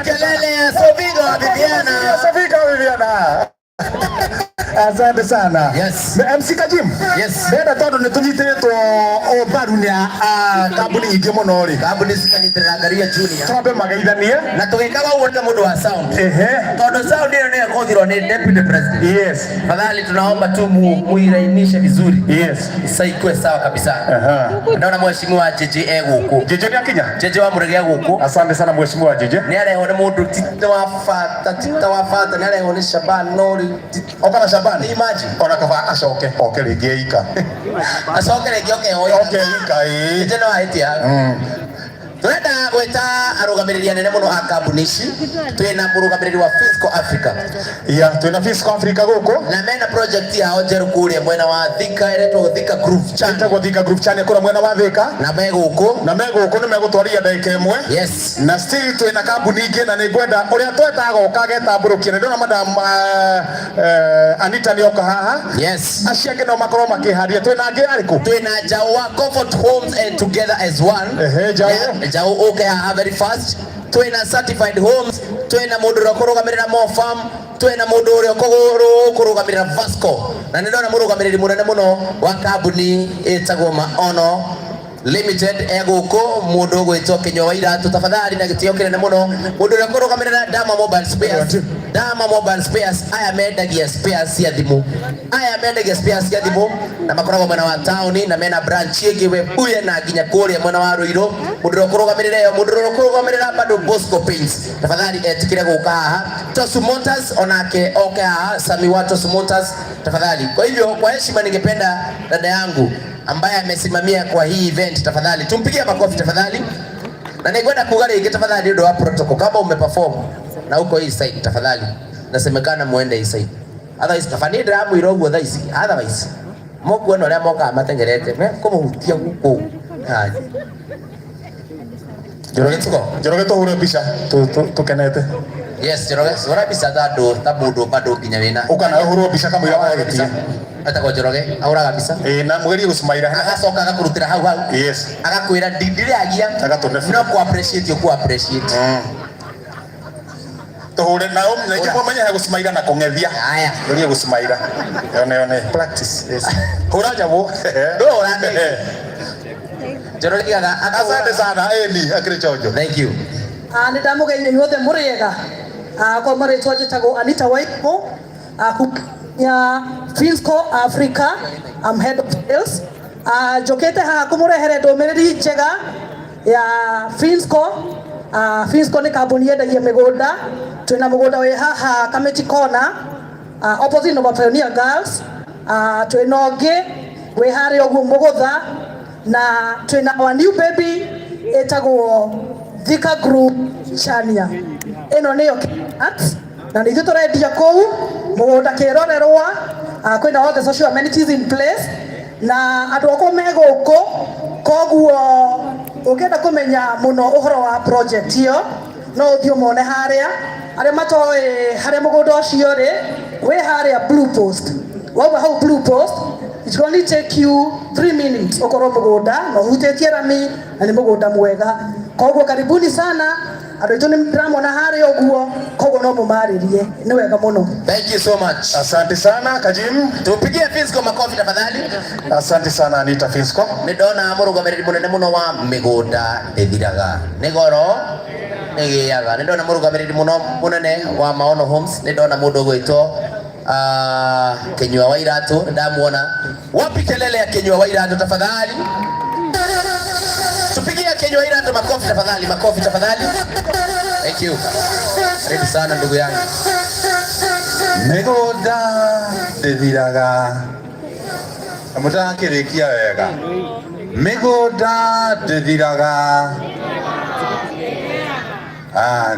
Kelele ya Sovigo Viviana. Safika Viviana. Asante sana. Yes. MC Kajim. Yes. Ndenda tondu nĩ tũnyitĩtwo o mbaru nĩ a kambuni ingĩ mũno rĩ. Kambuni cikanyitĩrĩra Ngaria Junior. Twambe mageithanie. Na tũgĩkaga ũguo ta mũndũ wa sound. Ehe. Tondũ sound ĩyo nĩyo ĩkũthirwo nĩ deputy president. Yes. Tafadhali tunaomba tu muirainishe vizuri. Yes. Sasa ikuwe sawa kabisa. Aha. Ndaona mheshimiwa JJ e gũkũ. Jeje nĩ akinya. JJ wa Mũrĩgĩ e gũkũ. Asante sana mheshimiwa Jeje. Nĩ arehwo nĩ mũndũ ti wa bata, ti ta wa bata, nĩ arehwo nĩ Shaban no rĩu Oka na Shaban. Imagine. Ona kaba acoke oke rĩngĩ ika. Acoke rĩngĩ oke Oke ika ĩĩ. JJ no ahĩtia. Turenda gwĩta arũgamĩrĩri anene mũno a kambuni ici. Twĩna mũrũgamĩrĩri wa Fisco Africa. Ya twĩna Fisco Africa gũkũ. Na mena project yao njerũ kũrĩa mwena wa Thika ĩretwo Thika Groove Channel. Ĩtagwo Thika Group Channel kũrĩa mwena wa Thika. Na me gũkũ. Na me gũkũ nĩ megũtwaria ndagĩka ĩmwe. Yes. Na still twĩna kambuni ingĩ na nĩ ngwenda ũrĩa twetaga oka agetambũrũkia. Nĩ ndĩrona madam Anita nĩ oka haha. Yes. Acio angĩ no makorwo makĩharia. Twĩna angĩ arĩkũ? Twĩna Njaũ wa Comfort Homes and Together as One. Ehe, Njaũ. Njaũ ũke haha very fast. Twĩna Certified Homes, twĩna mũndũ ũrĩa ũkũrũgamĩrĩra Mo Farm, twĩna mũndũ ũrĩa ũkũrũgamĩrĩra Vasco. Na nĩ ndona mũrũgamĩrĩri mũnene mũno wa kambuni ĩtagwo Maono Limited e gũkũ, mũndũ ũgwĩtwo Kĩnyua wa Iratũ, tafadhali na gĩtĩo kĩnene mũno. Mũndũ ũrĩa ũkũrũgamĩrĩra Dama Mobile Spares, Dama Mobile Spares, aya mendagia spares cia thimũ. Aya mendagia spares cia thimũ na makoragwo mwena wa taũni na mena branch ĩngĩ Webuye na nginya kũrĩa mwena wa Ruiru. Mũndũ ũrĩa ũkũrũgamĩrĩra ĩyo, mũndũ ũrĩa ũkũrũgamĩrĩra bado Bosco Paints, tafadhali etĩkĩre gũka haha. Tosu Motors onake oke haha, Sami wa Tosu Motors tafadhali. Kwa hivyo kwa heshima ningependa dada yangu ambaye amesimamia kwa hii event, tafadhali tumpigie makofi tafadhali. Na ningwenda kuga rĩngĩ tafadhali, ũndũ wa protocol, kama umeperform na uko hii side tafadhali, nasemekana muende hii side, otherwise tafadhali ndĩramwĩra ũguo thaa ici, otherwise mũkuona ũrĩa mokaga matengerete mekũmũhutia gũkũ. Haya. Let's go. Njoroge tũhũre mbica tũkenete. Yes, Njoroge, hũra mbica ta andũ ta mũndũ bado nginya wĩna. Ũka nawe ũhũrwo mbica kamũira wa gĩtĩ. Etagwo Njoroge, ahũraga mbica. Ĩĩ, na mũgerie gũcimaira. Agacoka agakũrutĩra hau hau. Yes. Agakwĩra ndiragia. Agatũne. No ku appreciate ku appreciate. Tũhũre na na ingĩ mũmenye he gũcimaira na kũng'ethia. Haya. Geria gũcimaira. Yone yone practice. Yes. Hũra nyamũ. Ndũhũra ndĩngĩ. Njoroge igaga Asante sana Eni akĩrĩ chonjo. Thank you. Nĩ ndamũgeithia inyuothe mũrĩega. Kwa marĩtwa njĩtagwo Anita Waikũ, ya Fisco Africa. I'm head of sales. Njũkĩte haha kũmũrehere ndũmĩrĩri njega ya Fisco. Fisco nĩ kambuni yendagia mĩgũnda. Twĩna mũgũnda wĩ haha Kamiti Corner, opposite Nova Pioneer Girls. Twĩna ũngĩ Wĩ harĩa ũguo Mũgũtha, na twĩna our new baby ĩtagwo Thika Group Chania. Ĩno nĩyo art na nĩ ithuĩ tũrendia kũu mũgũnda kĩrorerwa. Kwĩna all the social amenities in place na andũ akwa me gũkũ, koguo ũngĩenda kũmenya mũno ũhoro wa project ĩyo no ũthiĩ ũmone harĩa. Arĩa matoĩ harĩa mũgũnda ũcio rĩ, wĩ harĩa Blue Post. Wauma hau Blue Post, it will only take you 3 minutes ũkorwo mũgũnda na ũhutĩtie rami, na nĩ mũgũnda mwega. Koguo karibuni sana andũ aitũ, nĩ ndĩramona harĩa ũguo, koguo no mũmarĩrie, nĩ wega mũno. Thank you so much. Asante sana Kajim. Tupigie Finsco makofi tafadhali. Asante sana Anita Finsco. Nĩ ndona mũrũgamĩrĩri mũnene mũno wa mĩgũnda ĩthiraga nĩ goro ĩgĩaga. Nĩ ndona mũrũgamĩrĩri mũno mũnene wa Maono Homes. Nĩ ndona mũndũ ũgwĩtwo Kinyua wa Iratũ, nĩ ndamuona. Wapi kelele ya Kinyua wa Iratũ tafadhali? Tupigie Kinyua wa Iratũ makofi tafadhali, makofi tafadhali. Thank you. Karibu sana ndugu yangu. Mĩgũnda ndĩthiraga, mũtarakĩrĩkia wega, mĩgũnda ndĩthiraga.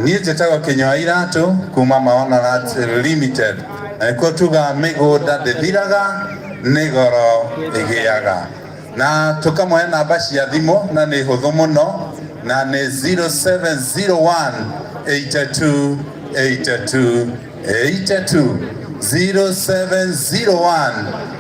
Niĩ njĩtagwo Kinyua Iratũ kuma Maona Lands Limited, na nĩkuo tugaga mĩgũnda ndĩthiraga, nĩ goro ĩgĩaga, na tũkamũhe namba cia thimũ na nĩ hũthũ mũno, na nĩ 0701 82 82 82, 0701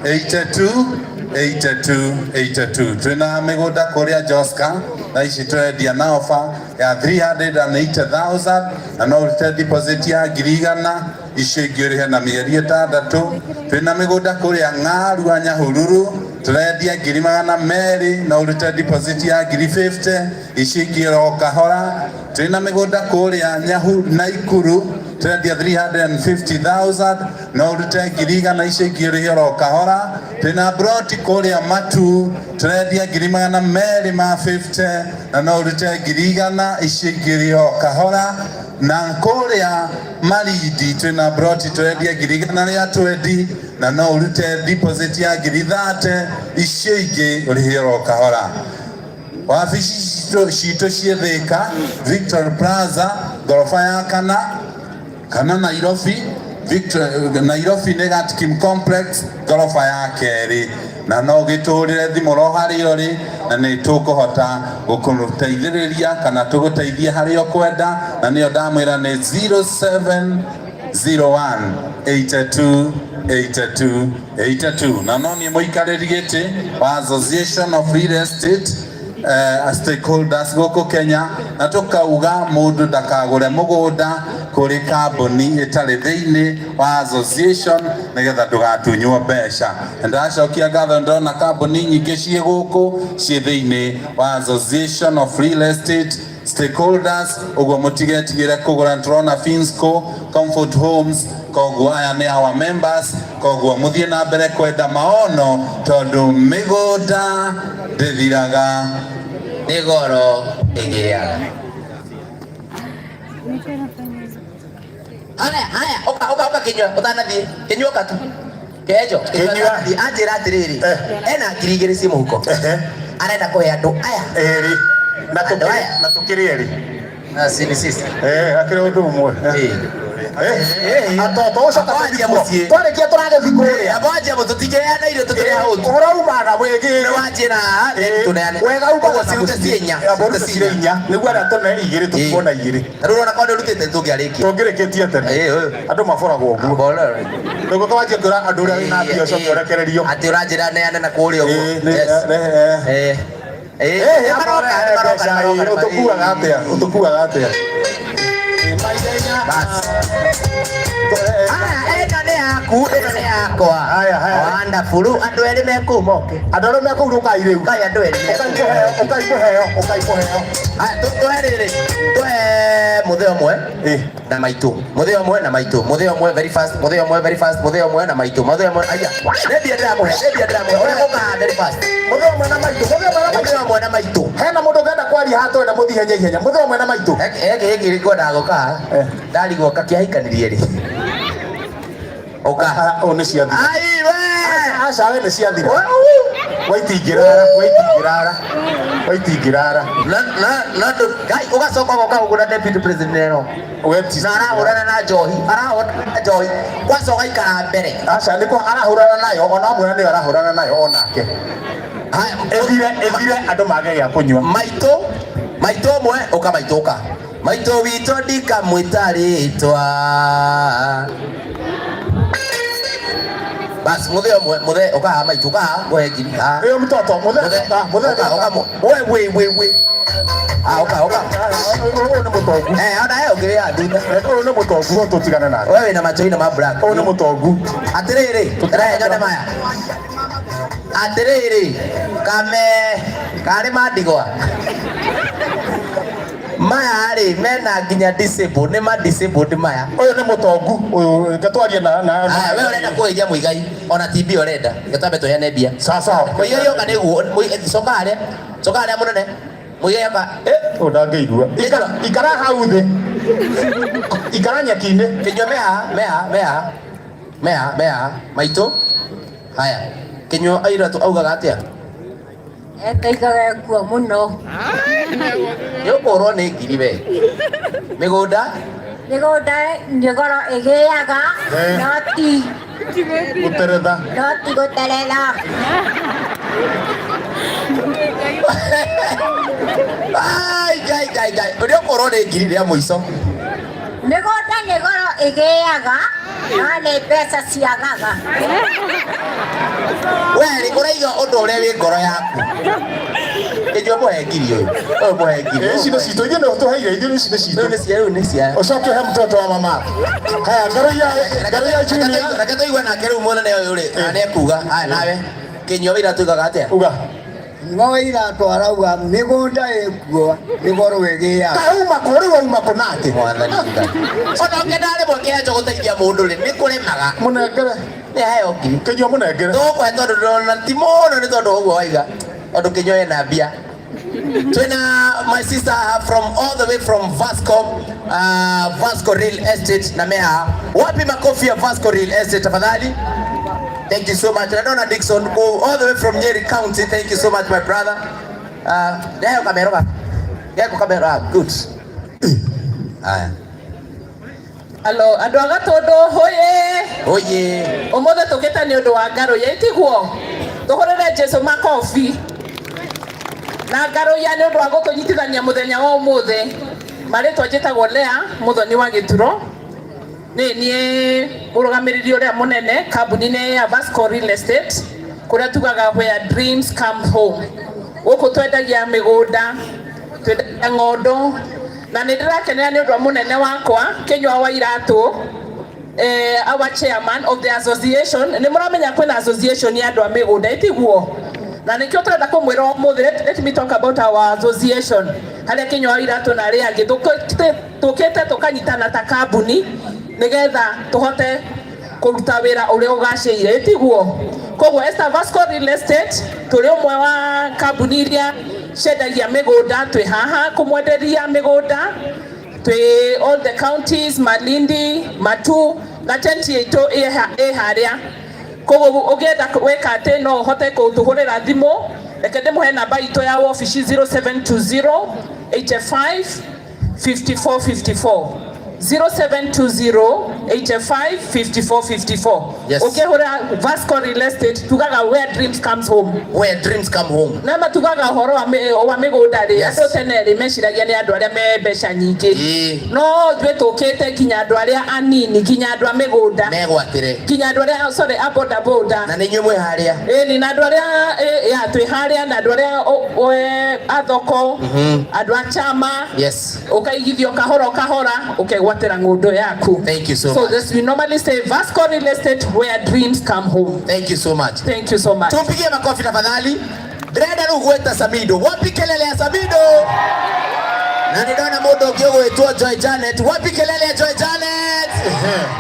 82 82 82. Twĩna mĩgũnda kũrĩa Joska na ici tũrendia na ofa ya 380,000, na no ũrute deposit ya 100,000, icio ingĩ ũrĩhe na mĩeri 6. Twĩna mĩgũnda kũrĩa Ng'arua Nyahururu, tũrendia 200,000, no ũrute deposit ya 50,000, icio ingĩ oro kahora. Twĩna mĩgũnda kũrĩa Nyahu Naikuru, tũrendia 350,000, no ũrute 100,000, icio ingĩ ũrĩhe oro kahora. Twĩna broti kũrĩa Matu, tũrendia 250,000, na no ũrute 100,000, icio ingĩ ũrĩhe o kahora. Na kũrĩa Malindi twĩna broti tũrendia 120,000, na no ũrute deposit ya 30,000, icio ingĩ ũrĩhe oro kahora. Wabici citũ ciĩ Thika, Victoria Plaza, ngoroba ya kana, kana Nairobi, Victor, Nairobi nĩ Gatkim Complex, ngoroba ya kerĩ, na no gĩtũrĩre thimũ ro harĩa ũrĩ, na nĩ tũkũhota gũkũteithĩrĩria kana tũgũteithie harĩa ũkwenda, na nĩyo ndamwĩra nĩ 0701 82 82 82. Na no niĩ mũikarĩri gĩtĩ wa Association of Real Estate Stakeholders gũkũ Kenya, na tũkauga mũndũ ndakagũre mũgũnda kũrĩ kambuni ĩtarĩ thĩinĩ wa association, nĩgetha ndũgatunywo mbeca. Ndacokia ngatho, ndona kambuni nyingĩ ciĩ gũkũ ciĩ thĩinĩ wa Association of Real Estate Stakeholders, ũguo mũtigetigĩre kũgũra. Tũrona Finsco, Comfort Homes, koguo aya nĩ our members, koguo mũthiĩ na mbere kwenda Maono tondũ mĩgũnda ndĩthiraga, nĩ goro ĩgĩaga. Haya haya, oka oka oka Kinyua, ũtanathiĩ Kinyua, oka tu kejo. Kinyua. Anjĩra atĩrĩrĩ, ena 2,000 ci mũhuko, arenda kũhe andũ aya Eri na Andũ tukiri aya. Na tukiri eri. Na si ni sisi. Akiri undu umwe. Atoto ucoka. Wanjia mũciĩ. Twarikia tũragĩthiĩ kũrĩa. Wanjia mũtũ tũtingĩheana irio tũkĩrĩ hau. Ũhoro umaga wĩgiĩ Nĩ wanjĩra tũneane. Wega umaga. Koguo cirute ciĩ inya. Cirute cirĩ inya nĩguo arĩa tũne igĩrĩ tũkuona igĩrĩ. Ta rĩu ũrona korwo nĩ ũrutĩte tũngĩarĩkia. Tũngĩrĩkĩtie tene. Andũ maboragwo ũguo nĩguo kwanjia kwĩra andũ ũrĩa wĩna mbia ũcoke ũrekererio. Atĩ ũranjĩra neane na kũrĩa ũguo. Yes. Maroka, maroka, maroka. Ũtũkuaga atĩa? Ũtũkuaga atĩa? Bas. Aya, ĩno nĩ yaku, ĩno nĩ yakwa. Haya, haya. Wonderful. Rĩu andũ erĩ me kũu moke. Andũ arĩa me kũu rũkai rĩu. Kai andũ erĩ me Ũkai kũu. kũheo, ũkai kũheo, ũkai kũheo. Aya, tũhe rĩrĩ, tũhe mũthee ũmwe na maitũ, mũthee ũmwe na maitũ, mũthee ũmwe very fast, mũthee ũmwe very fast, mũthee ũmwe na maitũ, mũthee ũmwe. Aya, nĩ mbia ndĩramũhe, nĩ mbia ndĩramũhe ũrĩa gũka haha very fast. Mũthee ũmwe na maitũ, mũthee ũmwe na maitũ. Mũthee ũmwe na maitũ. Hena mũndũ ũngĩenda kwaria haha, twenda mũthiĩ ihenya ihenya. Mũthee ũmwe na maitũ. Eke gĩkĩ ngwendaga gũka haha, ndarigwo kakĩahikanirie rĩ. Ũka. Ah, oh, nĩ ciathira. Ai we. Aca we nĩ ciathira. Waitingĩrara, waitingĩrara. Waitingĩrara. Na na na ngai ũgacoka ũgoka kũgũra deputy president ĩno. Weti. Na arahũrana na njohi, arahũrana na njohi. Kwanza ũgaikara mbere. Aca nĩ kwa arahũrana nayo ona amwĩra nĩyo arahũrana nayo onake. Haya, Ĩthire ĩthire andũ mage gĩa kũnyua. Maitũ, maitũ ũmwe, ũka maitũ ũka. Maitũ witũ ndikamwĩta rĩtwa. Bas, muthe ũmwe, muthe ũka haha maitũ, ũka haha, ngũhe ngiri. Haha. Ĩyo mtoto muthe Muthe, muthe ũka, ũka, we, we, we, we. Ah, ũka, ũka. Ũyũ nĩ mũtongu. Eh, ona he ũngĩ wĩ haha thutha. Ũyũ nĩ mũtongu ũyũ tũtigane nake. We wĩna macho ma black. Ũyũ nĩ mũtongu. Atĩrĩrĩ, rehe nyone maya. Atĩrĩrĩ, kame karĩ mandigwa. Maya rĩ mena nginya disabled, nĩ ma disabled maya. Ũyũ nĩ mũtongu. Ũyũ reke twarie na na. Aya, we ũrenda kũhĩria Muigai, ona ti mbia ũrenda. Reke twambe tũheane mbia. Sawa sawa. Muigai oka nĩguo, coka harĩa, coka harĩa mũnene. Muigai oka, Eh, ũyũ ndangĩigua. Ikara ikara hau thĩ. Ikara nyeki-inĩ. Kĩnyua me haha, me haha, me haha. Me haha, me haha. Maitũ. Haya. Kĩnyua airatu augaga atĩa? Etaigaga kuo mũno. Nĩ ũkũrwo nĩ ngiri we. Mĩgũnda Mĩgũnda nĩ goro ĩgĩaga Eh. no ti Gũteretha. no ti gũteretha. Ai, ngai ngai ngai. Nĩ ũkũrwo nĩ ngiri rĩa mũico. Mĩgũnda nĩ goro ĩgĩaga no nĩ mbeca ciagaga. We rĩ ũraiga ũndũ ũrĩa wĩ ngoro yaku. Kĩnyua mũhe ngiri ũyũ. Ũyũ mũhe ngiri. Ici nĩ citũ. Ithuĩ nĩ tũheire ithuĩ ici nĩ citũ. Rĩu nĩ cia rĩu nĩ cia. Ũcoke ũhe mtoto wa mama. Haya, ngaruia ngaruia Junior. Reke tũigue nake rĩu mũnene ũyũ rĩ, na nĩekuga. Haya nawe. Kĩnyua wĩra tuigaga atĩa? Uga. Nyua wa iratũ arauga mĩgũnda ĩkuo nĩ goro ĩgĩaga. Kauma kũ rĩu wauma kũ nake? Mwathani Ngai. Ona ũngĩenda rĩmwe kĩhenjo gũteithia mũndũ rĩ, nĩ kũremaga. Mũnengere. Nĩ aheo ngiri. Kĩnyua mũnengere. Tũgũkũhe tondũ ndĩrona ti mũno nĩ tondũ ũguo waiga. Tondũ kĩnyua ena mbia. Twina my sister from all the way from Vasco, Vasco Real Estate na mea. Wapi makofi ya Vasco Real Estate tafadhali? Thank you so much. Na Donna Dixon go all the way from Nyeri County. Thank you so much my brother. Leo kamera ba. Yako kamera good. Haya. Alo, andũ a Gatũndũ hoye. Oye. Ũmũthĩ tũkĩte nĩ ũndũ wa Ngaruiya itiguo. Tũhũrĩre Jesũ makobi. Na Ngaruiya nĩ ũndũ wa gũtũnyitithania mũthenya wa ũmũthĩ. Marĩtwa njĩtagwo Lea Mũthoni wa Gĩturo. Nĩ niĩ mũrũgamĩrĩri ũrĩa mũnene kambuni-inĩ ya Vasco Real Estate kũrĩa tugaga where dreams come home. Gũkũ twendagia mĩgũnda, twendagia ng'ondo, na nĩ ndĩrakenera nĩ ũndũ wa mũnene wakwa Kĩnyua wa Iratũ, our chairman of the association. Nĩ mũramenya kwĩna association ya andũ a mĩgũnda ĩtiguo, na nĩkĩo tũrenda kũmwĩra ũmũthĩ. Let me talk about our association harĩa Kĩnyua wa Iratũ na arĩa angĩ tũkĩte tũkanyitana ta kambuni nĩgetha tũhote kũruta wĩra ũrĩa ũgacĩire ĩtiguo. Koguo Esther Vasco Real Estate tũrĩ ũmwe wa kambuni iria ciendagia mĩgũnda, twĩ haha kũmwenderia mĩgũnda, twĩ all the counties, Malindi, Matu na tenti itũ ĩ harĩa. Koguo ũngĩenda gwĩka atĩ no ũhote kũtũhũrĩra thimũ, reke ndĩmũhe namba itũ ya wabici 0720 85 54 54 0720 85 54 54. Yes. Ũkĩhũra Vasco Real Estate tugaga where dreams comes home. Where dreams come home. Na matugaga ũhoro wa mĩgũnda rĩ, Yes. andũ tene rĩ meciragia nĩ andũ arĩa me mbeca nyingĩ. Ĩĩ. No ithuĩ tũkĩte nginya andũ arĩa anini, nginya andũ a mĩgũnda, Megwatĩre. nginya andũ arĩa sorry a boda boda. Na nĩ inyuĩ mwĩ harĩa. Ĩni na andũ arĩa ya twĩ harĩa na andũ arĩa a thoko, andũ a chama. Yes. Ũkaigithio kahora kahora ũkegwatĩra ng'ũndũ yaku. Thank you so So much. this we normally say Vasco Real Estate where dreams come home. Thank you so much. Thank you so much. Tumpigie makofi tafadhali. Ndĩrenda rĩu gwĩta Samido. Wapi kelele ya Samido? Na nĩ ndona mũndũ ũngĩ ũgwĩtwo Joy Janet. Wapi kelele ya Joy Janet?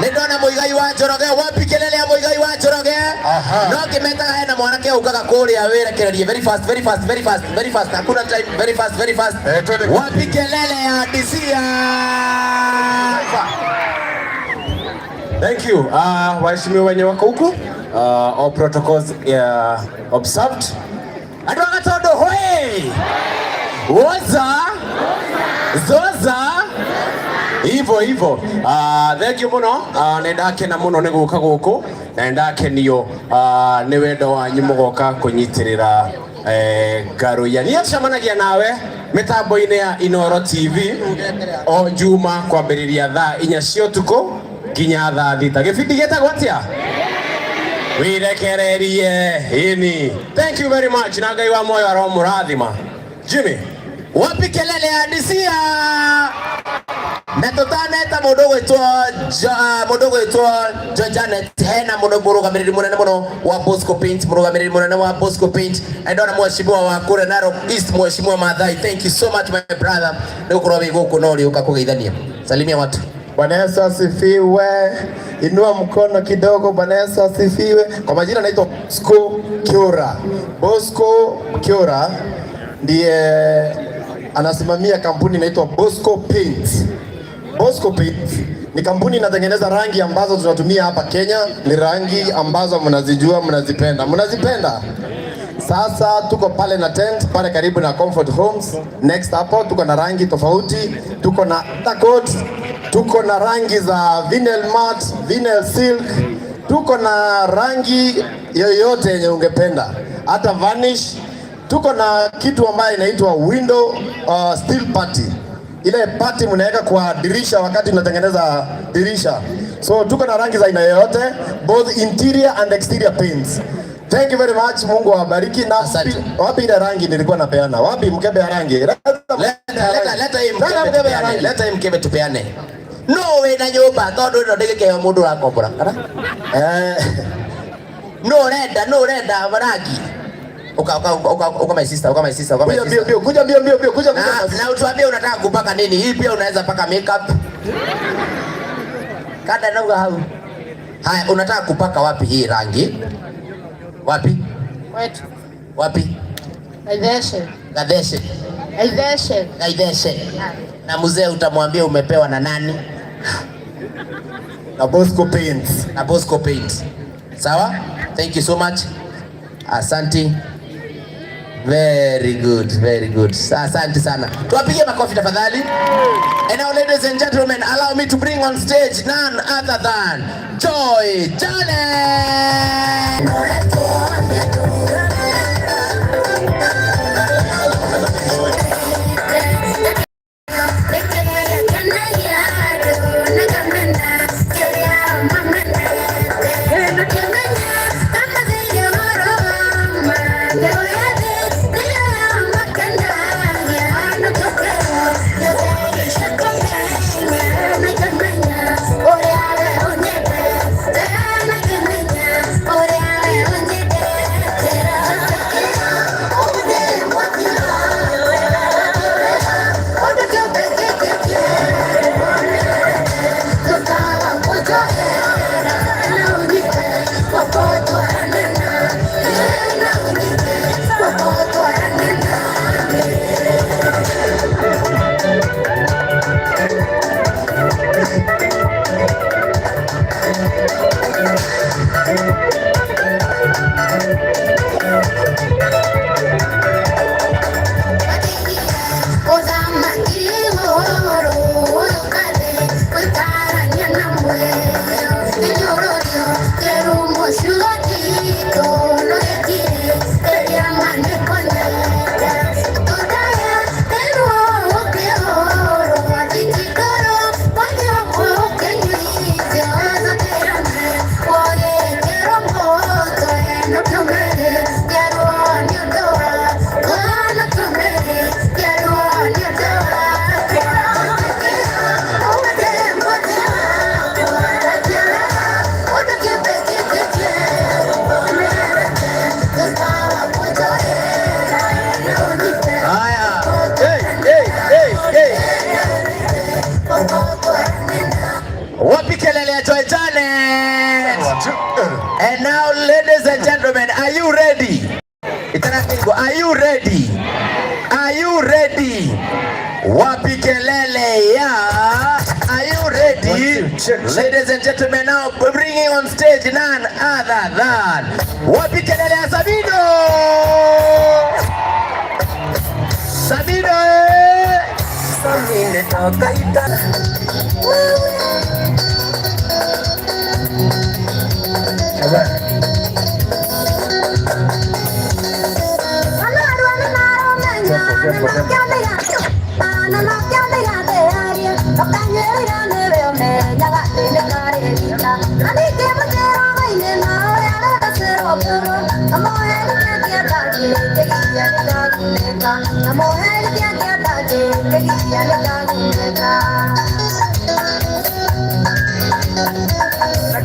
Nĩ ndona Mũigai wa Njoroge. Wapi kelele ya Mũigai wa Njoroge? Aha. No ngĩmetaga hena mwanake ũkaga kũrĩa wĩrekererie very fast, very fast, very fast, very fast. Hakuna time, very fast, very fast. Eh, twende. Wapi kelele ya Disia? Thank you. Waheshimiwa wenye wako huku, all protocols observed. Andũ a Gatondo hoi! Woza! Zoza! Hivyo hivyo. Thank you muno. Nĩ ndakena mũno nĩ gũka gũkũ na nĩ ndakenio nĩ wendo wanyu mũgoka kũnyitĩrĩra Ngaruiya. Niĩ tũcemanagia nawe mĩtambo-inĩ ya Inoro TV o Juma kwambĩrĩria thaa 4 cia ũtukũ nginya thaa 6. Gĩbindi gĩtagwo atĩa? Wirekererie ini. Thank you very much na Ngai wa moyo aromũrathima. Jimmy. Wapi kelele ya Disia? Na tutaneta mundu gwitwo Joy Janet, hena mundu murugamiriri munene muno wa Bosco Paint, murugamiriri munene wa Bosco Paint. Ndona mheshimiwa wa kure Narok East, Mheshimiwa Mathai, thank you so much, my brother, ni gukorwo wi guku no riuka kugeithania. Salimia watu. Bwana Yesu asifiwe. Inua mkono kidogo. Bwana Yesu asifiwe. Kwa majina naitwa Bosco Kiora. Bosco Kiora ndiye anasimamia kampuni inaitwa Bosco Paint. Bosco Paint ni kampuni inatengeneza rangi ambazo tunatumia hapa Kenya, ni rangi ambazo mnazijua, mnazipenda. Mnazipenda? Sasa tuko pale na tent pale karibu na Comfort Homes. Next hapo tuko na rangi tofauti, tuko na undercoat, tuko na rangi za vinyl matte, vinyl silk, tuko na rangi yoyote yenye ungependa, hata varnish. Tuko na kitu ambayo inaitwa window steel putty, ile putty mnaweka kwa dirisha wakati unatengeneza dirisha. So tuko na rangi za aina yoyote, both interior and exterior paints. Thank you very much. Mungu awabariki. Na wapi ile rangi nilikuwa napeana? Wapi mkebe ya rangi? Leta, leta, leta hii Leta mkebe mkebe ya tupeane. rangi. Leta hii mkebe tupeane. No wina nyumba tondu ino ndingikiheo mundu urakombora kana? Eh. No urenda rangi. Uka uka uka uka, my sister, uka, my sister, uka, my Kuja mbio sister. mbio, kuja mbio mbio mbio, kuja kuja. Na utuambie unataka kupaka nini? Hii pia unaweza paka makeup. Kada nauga hau. Haya, unataka kupaka wapi hii rangi? Wapi? Kwetu. Wapi? Gaithece. Gatheshe. Gaithece. Gaitheshe. Na mzee utamwambia umepewa na nani? Na Bosco Paints. Na Bosco Paints. Sawa? Thank you so much. Asante. Very good, very good. Asante sana. Tuwapigie makofi tafadhali. And now, ladies and gentlemen, allow me to bring on stage none other than Joy Janet. Haya. Hey, hey, hey, hey. Wapi kelele ya Joy Janet? And now, ladies and gentlemen, are you ready? Itanatingo, are you ready? Are you ready? Wapi kelele ya? Are you ready? Ready? Ladies and gentlemen, now we're bringing on stage none other than wapi kelele ya Sabino! Sabino! Eh!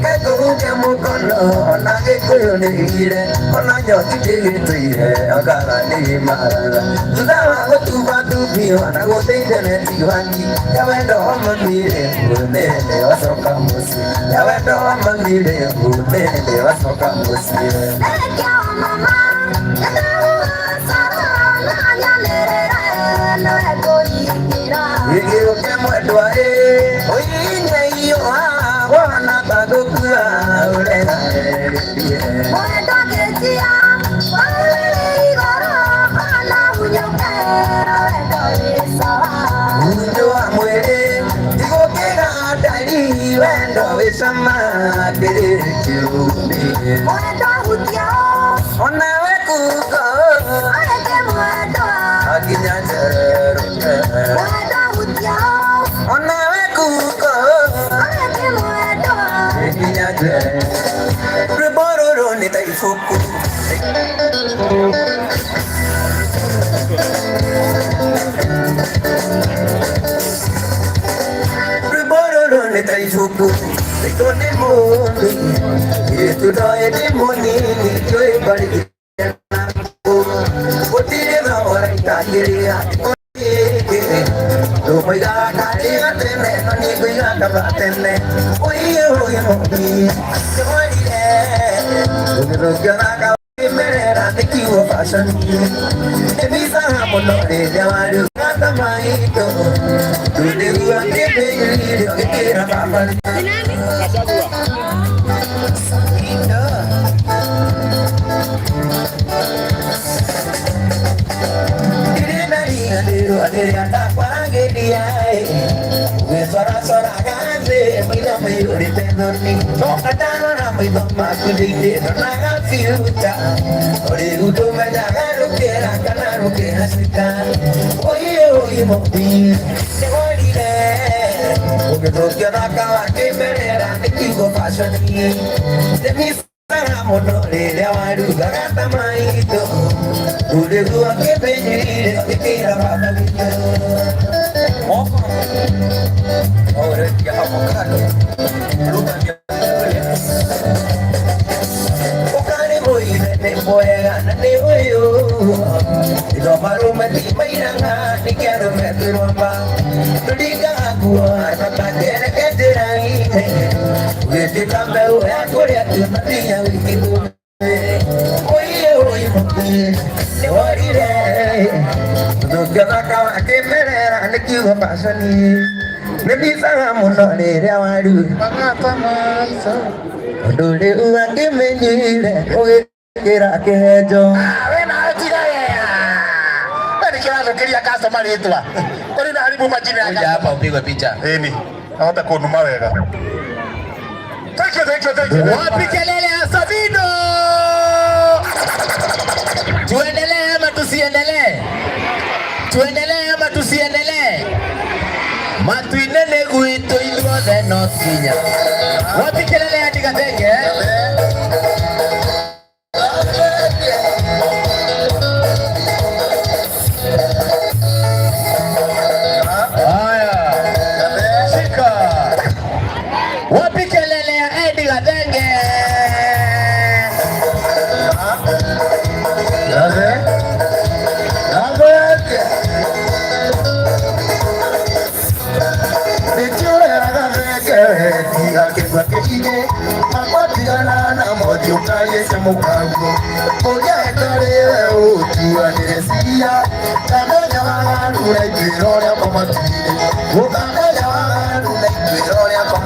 Reke mukono ona gĩkũyũ nĩ ire ona nyoti ndĩgĩtũire angara nĩ marara thutha wa gũtubatubio na gũteithania tiwani ya wendo wa mamire ngũthende wacoka mũciĩ ya wendo wa mamire ngũthende wacoka mũciĩ. Gĩgĩũke mwendwa ĩ ũinyeiyo wona tagũkua ũreharerie. Mundu wa mwĩrĩ ndigũkĩra ndari wendo wĩ cama kĩrĩkĩũmĩ onawe kuko nginya njererũke onawe kuko nginya njererũke rwĩmbo rũrũ nĩ ta ibuku. Rwĩmbo rũrũ nĩ ta ibuku rĩtwo nĩ mũndũ gĩtũndoĩ ndĩ mũnini njũĩ mbarĩ gũtirĩ thogora itangĩrĩha ndũmũigaga karĩga tene no niĩ ngũiga kaba tene ũiye ũyũ mũmbi nĩworire ũgĩthũkia thaka wĩmerera nĩ kiugo fashion nĩ mbicaga mũno rĩrĩa waruga ta maitũ ndũndĩgua kĩmbĩnyuire ũgĩkĩra baba. Rĩrĩa ndakwaragĩria ũgĩcoracoraga thĩ maitho maiyũrĩte thoni no ndarora maitho maku thĩinĩ ndonaga future ũrĩu ndũmenyaga rũkĩra kana rũkĩhacĩka ũiye ũiye mũmbi nĩworire ũgĩthũkia thaka wa kĩmerera nĩ kiugo fashion nĩ mũno rĩrĩa warugaga ta maitũ ũrĩguo kĩmenyire ũgĩkĩra baba witũ ũkarĩ mũithe nĩ mwega na nĩ ũyũ ithoma rũme ti mairanga nĩkĩ arũme twĩrwamba ndũringaga nguo matangereke njĩra-inĩ ũgĩtuĩka mbeũ ya kũrĩa tumatia wiki ũiye ũiye mũmbi nĩworire ũthũkia thaka wa kĩmerera nĩ kiugo fashion nĩ mbicaga mũno rĩrĩa warugaga ta maitũ ũndũ rĩu angĩmenyire ũgĩkĩra kĩhenjo. We nawe tiga wea. We nĩ kĩrathũkĩria customer rĩtwa. Ũrĩ na haribu majina ya Kuja hapa upigwe picha. Ĩni, ahota kũnuma wega. Thank you, thank you, thank you. Wapi kelele ya Sabino? Tuendelee ama tusiendelee? Tuendelee ama tusiendelee? Matuine nĩ gwitũ ithuothe no kinya. Wapi kelele ya Ndigathenge? Haya, shika. Wapi kelele ya Eddie Gathenge?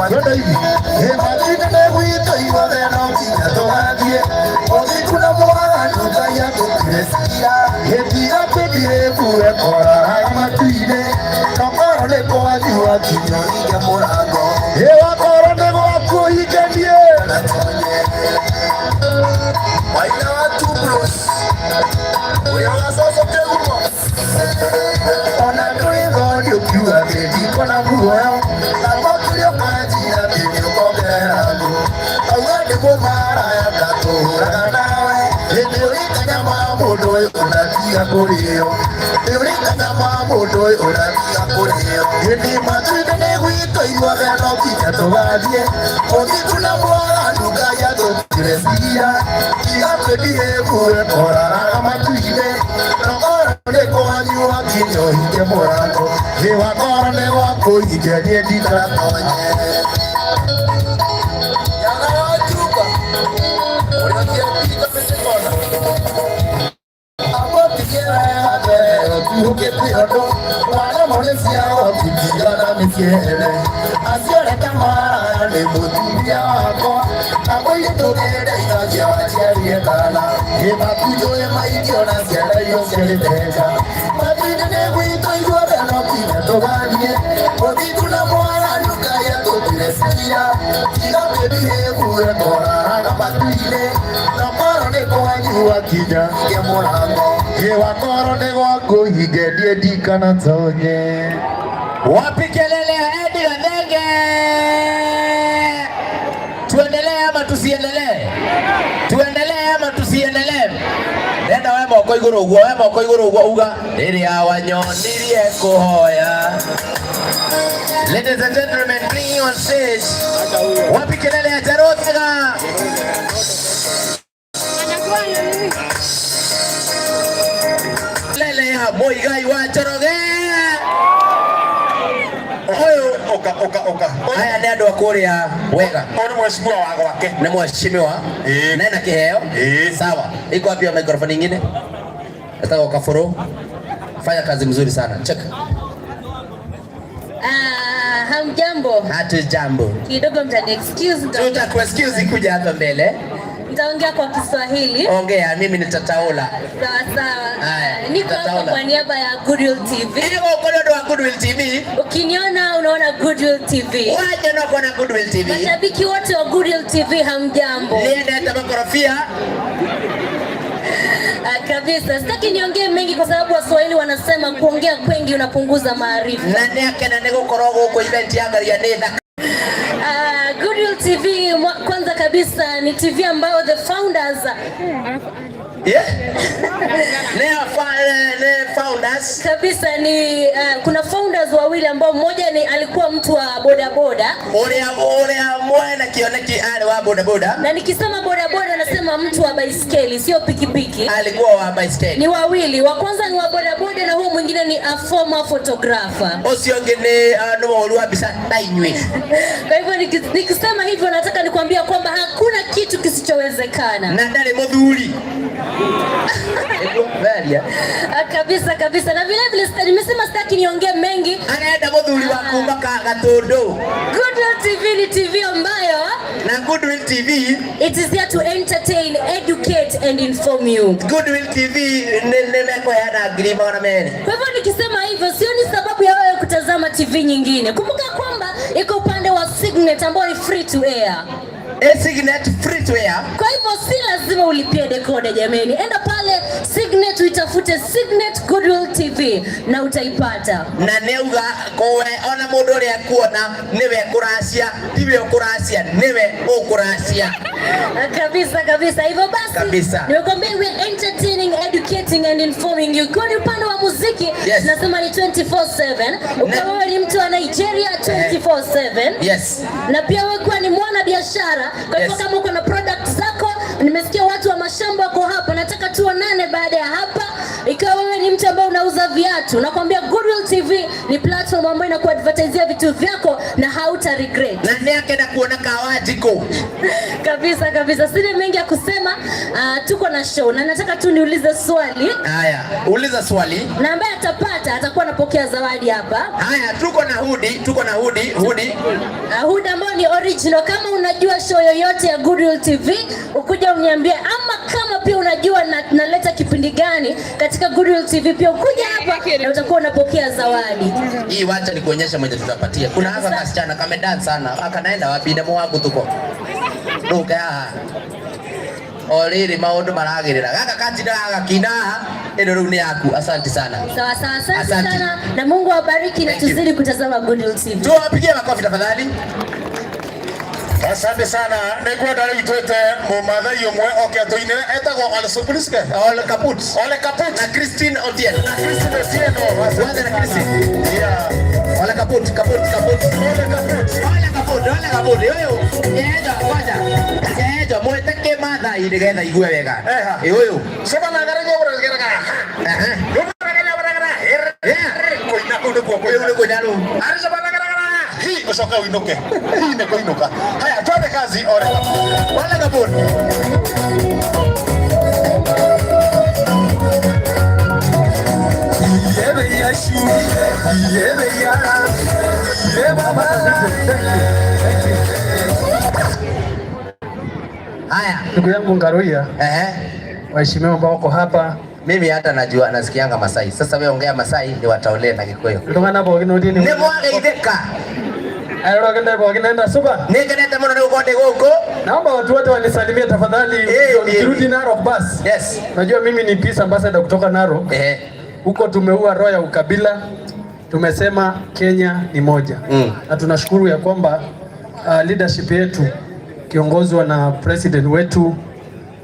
Twende hivi. Mathĩna nĩ gwitũ ithuothe no nginya tũgathiĩ ũthingu na mwaganu Ngai atũtuĩre ciira. Gĩtiga kwĩbihĩbu ekoraga matu-inĩ, tokorwo nĩ kwanyu akinya ũhinge mũrango. Ĩ wakorwo nĩ gwaku ũhinge niĩ. Waina wa Two Bros, ũrĩa wa Coco Kĩgumo. Ona ndũrĩ ũkiuga atĩ ndikona muoyo, na ngokĩria ũkanjira atĩ nĩũkongerera ngũ. Auga ndĩ mũmaraya ndatũraga nawe, hĩndĩ ũrĩ kanyama mũndũ ũyũ ũratiga kũrĩo. Ũrĩ kanyama mũndũ ũyũ ũratiga kũrĩo. Hĩndĩ matu-inĩ nĩ gwitũ ithuothe no nginya tũgathiĩ ũthingu na mwaganu Ngai atũtuĩre ciira. Tiga kwĩbihĩbu ekoraga matu-inĩ, tokorwo nĩ kwanyu akinya ũhinge mũrango. Ĩ wakorwo nĩ gwaku ũhinge niĩ ndikanatonye. Nyaga wa Juba, ũrĩa ũthiĩte mĩtĩ-kona. Amotigie wega mbere ũtuhũkĩte ũndũ, waremwo nĩ ciao tigana mĩciĩ acio reke maraya nĩ mũtumia wakwa, na mũirĩtu nĩndeithagia waciarire kana. Ĩ makunjũĩ maingĩ ona ciana iria ũciarĩte nja. Matu-inĩ nĩ gwitũ ithuothe no nginya tũgathiĩ ũthingu na mwaganu Ngai atũtuĩre ciira. Tiga kwĩbihĩbu ekoraga matu-inĩ, tokorwo nĩ kwanyu akinya ũhinge mũrango. Ĩ wakorwo nĩ gwaku ũhinge niĩ ndikanatonye. Wapi kelele ya Eddie Gathenge? Tuendelee ama tusiendelee? Tuendelee ama tusiendelee? Nenda we moko iguru uguo, we moko iguru uguo uga riria wanyonirie kuhoya. Ladies and gentlemen, bringing on stage. Wapi kelele ya Jarotega? Kelele ya Muigai wa Njoroge. Ũyũ ũka ũka ũka. Aya nĩ andũ a kũrĩa wega. Ũyũ nĩ mheshimiwa wa gwake. Nĩ mheshimiwa. Nena kĩheo. Sawa. Iko wapi microphone nyingine? Nataka Kafuro. Fanya kazi mzuri sana. Check. Ah, hamjambo. Hatujambo. Kidogo mtani excuse, Tutaku excuse kuja hapa mbele. Nitaongea kwa Kiswahili. Ongea, mimi nitataula. Sawa sawa. Haya, Niko hapa tataula. kwa niaba ya Goodwill TV. Niko kwa niaba ya Goodwill TV. Ukiniona unaona Goodwill TV. Waje na kuona Goodwill TV. Mashabiki wote wa Goodwill TV, hamjambo. Niende makorofia. Ah, kabisa. Sitaki niongee mengi kwa sababu Waswahili wanasema kuongea kwengi unapunguza maarifa. Na nĩ akena nĩ gũkorwo gũkũ event ya Ngaruiya nĩ thaka. Goodwill TV kwanza kabisa ni TV ambayo the founders Yeah. Ne founders kabisa ni kuna founders wawili ambao mmoja ni alikuwa mtu wa bodaboda. Ũrĩa mwene kĩoneki arĩ wa bodaboda. Na nikisema bodaboda nasema mtu wa baiskeli, sio pikipiki. Alikuwa wa baiskeli. Ni wawili, wa kwanza ni wa bodaboda na huyo mwingine ni a former photographer. Ũcio ũngĩ nĩ mũhũri wa mbica ta inyuĩ. Kwa hivyo nikisema hivyo nataka nikwambia kwamba hakuna kitu kisichowezekana. Na ndarĩ mũthuri. Nĩguo Veria. Ah, kabisa kabisa, na vile vile nimesema sitaki niongee mengi. Arenda mũthuri wa kuma Gatũndũ. Goodwill TV ni TV ambayo na Goodwill TV it is there to entertain, educate and inform you. Goodwill TV nĩ mekũheana 200,000. Kwa hivyo nikisema hivyo sioni sababu ya wewe kutazama TV nyingine. Kumbuka kwamba iko upande wa Signet ambao ni free to air. Signet free to air. Kwa hivyo si lazima ulipie decoder jameni. Enda pale Signet uitafute Signet Goodwill TV na utaipata. Na nĩauga kowe ona mũndũ ũrĩa ekuona nĩwe kũracia, tiwe ũkũracia, nĩwe ũkũracia. Kabisa kabisa. Hivyo basi Kabisa. Nimekuambia we are entertaining, educating and informing you. Kwa ni upande wa muziki nasema ni 24/7. Ukiwa wewe ni mtu wa Nigeria, 24/7. Na pia wewe kuwa ni mwana biashara, kwa hivyo kama uko na product zako, nimesikia watu wa mashamba wako hapa, nataka tuonane baada ya hapa. Ikiwa wewe ni mtu ambaye unauza viatu, nakwambia Goodwill Goodwill TV ni platform ambayo inakuadvertisia vitu vyako na hauta regret. Na nĩ akenda kuona Kawanjikũ. Kabisa kabisa, sina mengi ya kusema. Tuko na show na nataka tu niulize swali. Haya, uliza swali. Na ambaye atapata atakuwa anapokea zawadi hapa. Haya, tuko na hoodie, tuko na hoodie, hoodie. Hoodie ambayo ni original. Kama unajua show yoyote ya Goodwill TV, ukuja uniambie, ama kama pia unajua naleta kipindi gani katika Goodwill TV, pia ukuja hapa na utakuwa unapokea zawadi. Hii wacha nikuonyeshe mwenye tutapatia. Kuna haka kasichana kamedance sana. Akanaenda wapi ndemo wangu tuko. Nduke haha. O rĩrĩ maũndũ maragĩrĩra. Gaka katinda gagakina haha, ĩno rĩu nĩ yaku. Asante sana. Sawa sawa, asante Asante. sana na Mungu awabariki na Thank you. tuzidi kutazama Goodwill TV. Tuwapigie makofi tafadhali. Asante sana. Nĩngwenda rĩu twĩte mũmathai ũmwe oke atũinĩre etagwo Ole Sopuliske. Ole Kaput. Ole Kaput. Na Christine Otieno. Na Christine Otieno. Tuanze na Christine. Yeah. Ole Kaput, Kaput, Kaput. Ole Kaput. Ole Kaput, Ole Kaput. Ũyũ, nyejo, ngoja. Nyejo, mwĩte kĩmathai nĩgetha igue wega. Eha. Ĩ ũyũ. Soma na ngara gũragĩraga. Aha. Yeah. Kũina kũu nĩkuo Rĩu nĩ kũina rĩu. Arĩ soma na ngara hi ũcoke ũinũke. Hi nĩ kũinũka. Haya, twende kazi Ole Kaput. Ole Kaput. Haya. Ndugu yangu Ngaruiya, Ehe. waheshimiwa ambao wako hapa, Mimi hata najua nasikianga Masai. Sasa wewe ongea Masai ni wataolee na Gikuyu. iltung'anak pookin otii ene Nĩ mwageithĩka. airoroki ntae pookin nenda supa. Nĩngenete mũno nĩ gũkorwo ndĩ gũkũ. Naomba watu wote wanisalimie tafadhali. Eh, Nikirudi eh. Narok basi. Yes. Najua mimi ni peace ambassador kutoka Narok. Ehe. Huko tumeua roho ya ukabila, tumesema Kenya ni moja. Na tunashukuru ya kwamba leadership yetu kiongozwa na president wetu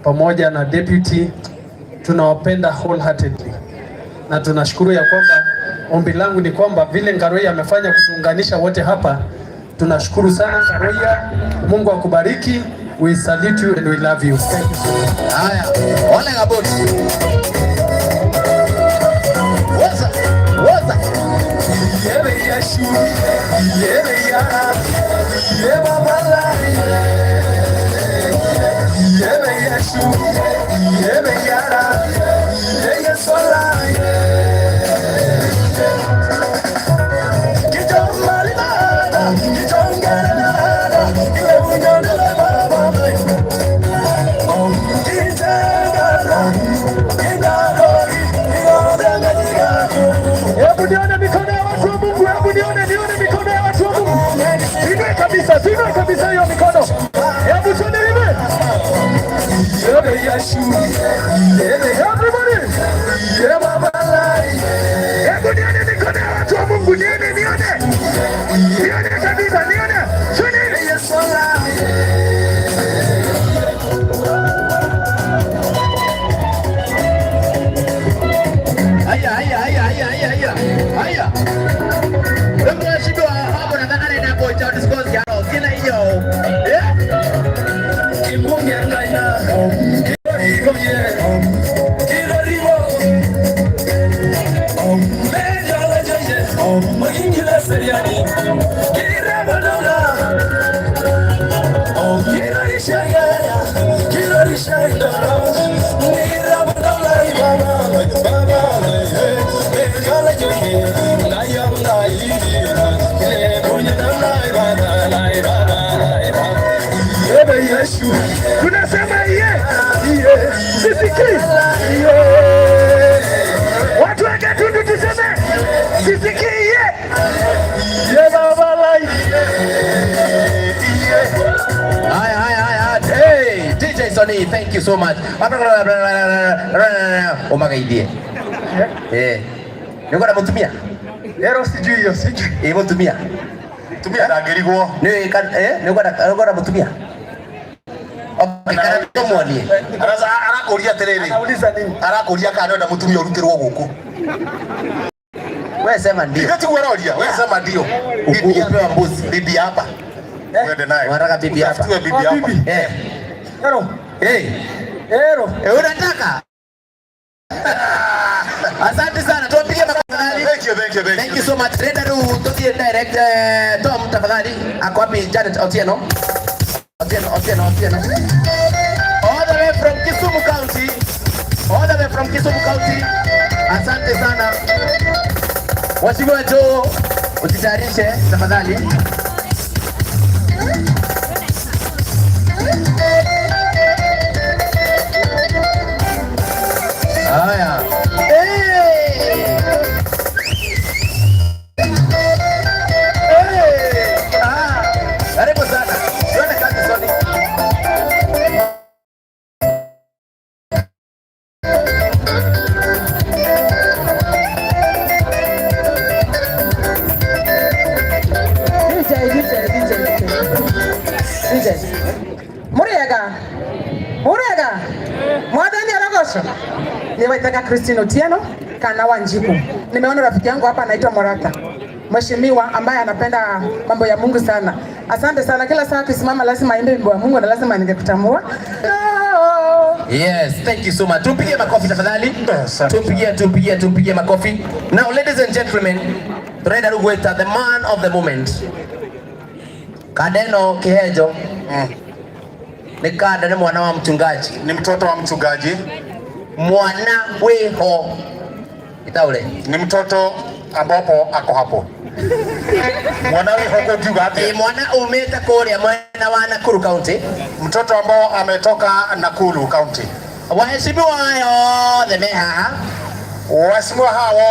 pamoja na deputy tunawapenda wholeheartedly, na tunashukuru ya kwamba ombi langu ni kwamba vile Ngaruiya amefanya kutuunganisha wote hapa, tunashukuru sana Ngaruiya. Mungu akubariki. We salute you and we love you. Thank you so much. Haya. Ole Kaput. Woza. Woza. Hebu nione mikono ya watu wa Mungu, hebu nione, nione mikono ya watu wa Mungu. Inue kabisa, inue kabisa hiyo mikono. Hebu tuone hivi. Everybody. Hebu nione mikono ya watu wa Mungu, nione, nione. Nione kabisa, nione. Tuone hivi. Haya, haya, haya, haya, haya, haya. Haya. Rĩu mheshimiwa hapo nataka nenda kuocha discourse ya roho. Sina hiyo. Eh? Tunasema iye iye, sisikii iye. Watu wa Gatundu tuseme sisikii iye iye, baba lai. Haya, haya, haya. Hey, DJ Sonny, thank you so much. Ũmageithie. Eh. Nĩ ũkwenda mũtumia? Ero sijui hiyo sijui. Ĩ mũtumia. Tumia ndangĩrigwo. Nĩ nĩ ũkwenda mũtumia? Okay, kana tũmuonie. Arakũria atĩrĩrĩ. Anauliza nini? Arakũria kana nĩenda mũtumia ũrutĩrwo gũkũ. Wewe sema ndio. Ithe tiguo aroria, wewe sema ndio. Upewa mbuzi. Bibi hapa. Uende naye. Unataka bibi hapa? Utafutiwe bibi hapa. Bibi. Eh. Ero. Eh. Ero. Eh, unataka? Asante sana. Tuwapigie makofi. Thank you, thank you. Thank you, thank Thank you so much. Renda rĩu tũthiĩ direct, Tom tafadhali. Ako wapi Janet Otieno? Otieno, Otieno, Otieno. All the way from Kisumu County. All the way from Kisumu County. Asante sana. Waheshimiwa Joe, ujitayarishe tafadhali. Haya. Hey! Hey! Ah, karibu sana. Tuende kazi Sony. DJ, DJ, DJ, DJ. Muriega. Muriega. Mwathani arogocwo. Ni waitaka Christine Otieno kana Wanjiku. Nimeona rafiki yangu hapa anaitwa Morata. Mheshimiwa ambaye anapenda mambo ya Mungu sana. Asante sana. Kila saa akisimama lazima aimbe wimbo wa Mungu na lazima ningekutambua. Yes, thank you so much. Tumpigie makofi tafadhali. Tumpigie, tumpigie, tumpigie makofi. Now, ladies and gentlemen, turenda rĩu gwĩta the man of the moment. Kadeno Kihejo. Ni kada ni mwana wa mchungaji. Ni mtoto wa mchungaji. Mwana wiho. Itaule. Ni mtoto ambapo ako hapo. Mwana wiho kukiuga atia? Mwana umĩte kũrĩa mwena wa Nakuru County. Mtoto ambao ametoka Nakuru County. Waheshimiwa aya othe me haha. Waheshimiwa hawa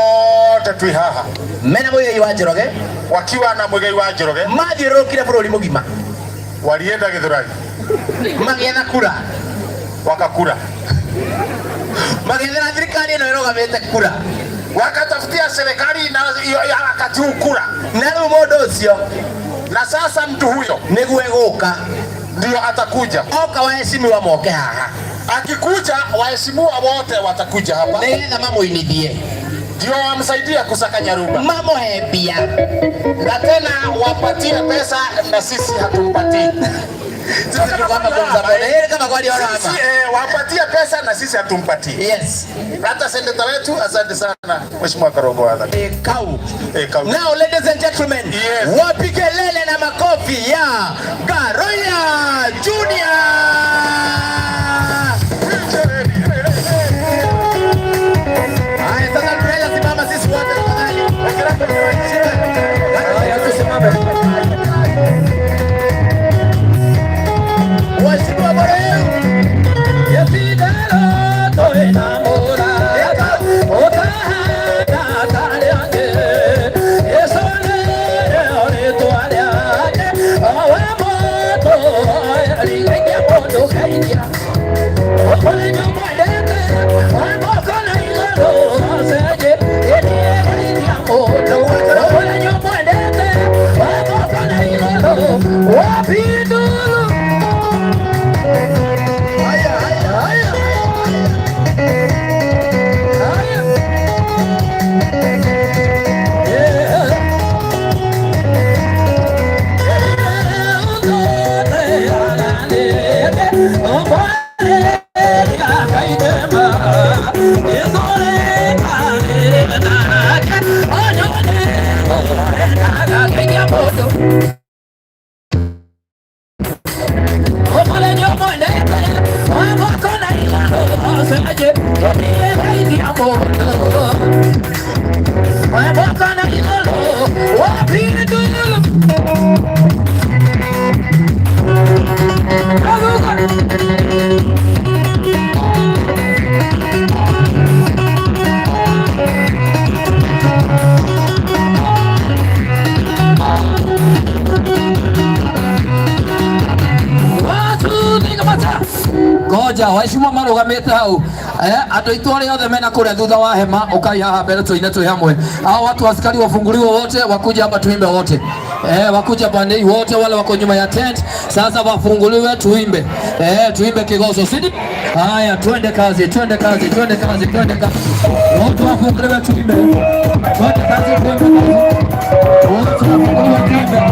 wote twi haha. Mena Muigai wa Njoroge. Wakiwa na Muigai wa Njoroge. Mathiũrũrũkire bũrũri mũgima. Walienda Githurai. Magĩetha kura. Wakakura. Magĩethera thirikari ĩno ĩrũgamĩte kura. Wakatafutia serikali na ya wakati huu kura. Na rĩu mũndũ ũcio. Na sasa mtu huyo nĩguo egũka. Ndio atakuja. Oka waheshimiwa moke haha. Akikuja waheshimiwa wote watakuja hapa. Nĩgetha mamũinithie. Ndio wamsaidie kusaka nyaruba. Mamũhe mbia. Na tena wapatie pesa na sisi hatumpatii. Sisi tuko hapa kumsupport. Kama kweli wana hapa. Sisi, wapatie pesa na sisi hatumpatii. Yes. Hata seneta wetu, asante sana Mheshimiwa Karongo Watha. Kau. Kau. Now ladies and gentlemen, Yes. wapige lele na makofi ya Ngaruiya Junior. Haya sasa tunaweza simama sisi wote tafadhali. Haya tusimame. Waheshimiwa bora yenu. Ngoja waheshimiwa marugamite hau, andu aitu aria othe mena kuria thutha wa hema ukai haha mbere tuine twi hamwe. Hao watu askari wafunguliwe wote wakuja hapa tuimbe wote. Wakuja pande wote wale wako nyuma ya tent sasa wafunguliwe tuimbe. Tuimbe kigoso sidi. Haya twende kazi, twende kazi, twende kazi, twende kazi. Wote wafunguliwe tuimbe. Twende kazi, twende kazi. Wote wafunguliwe tuimbe.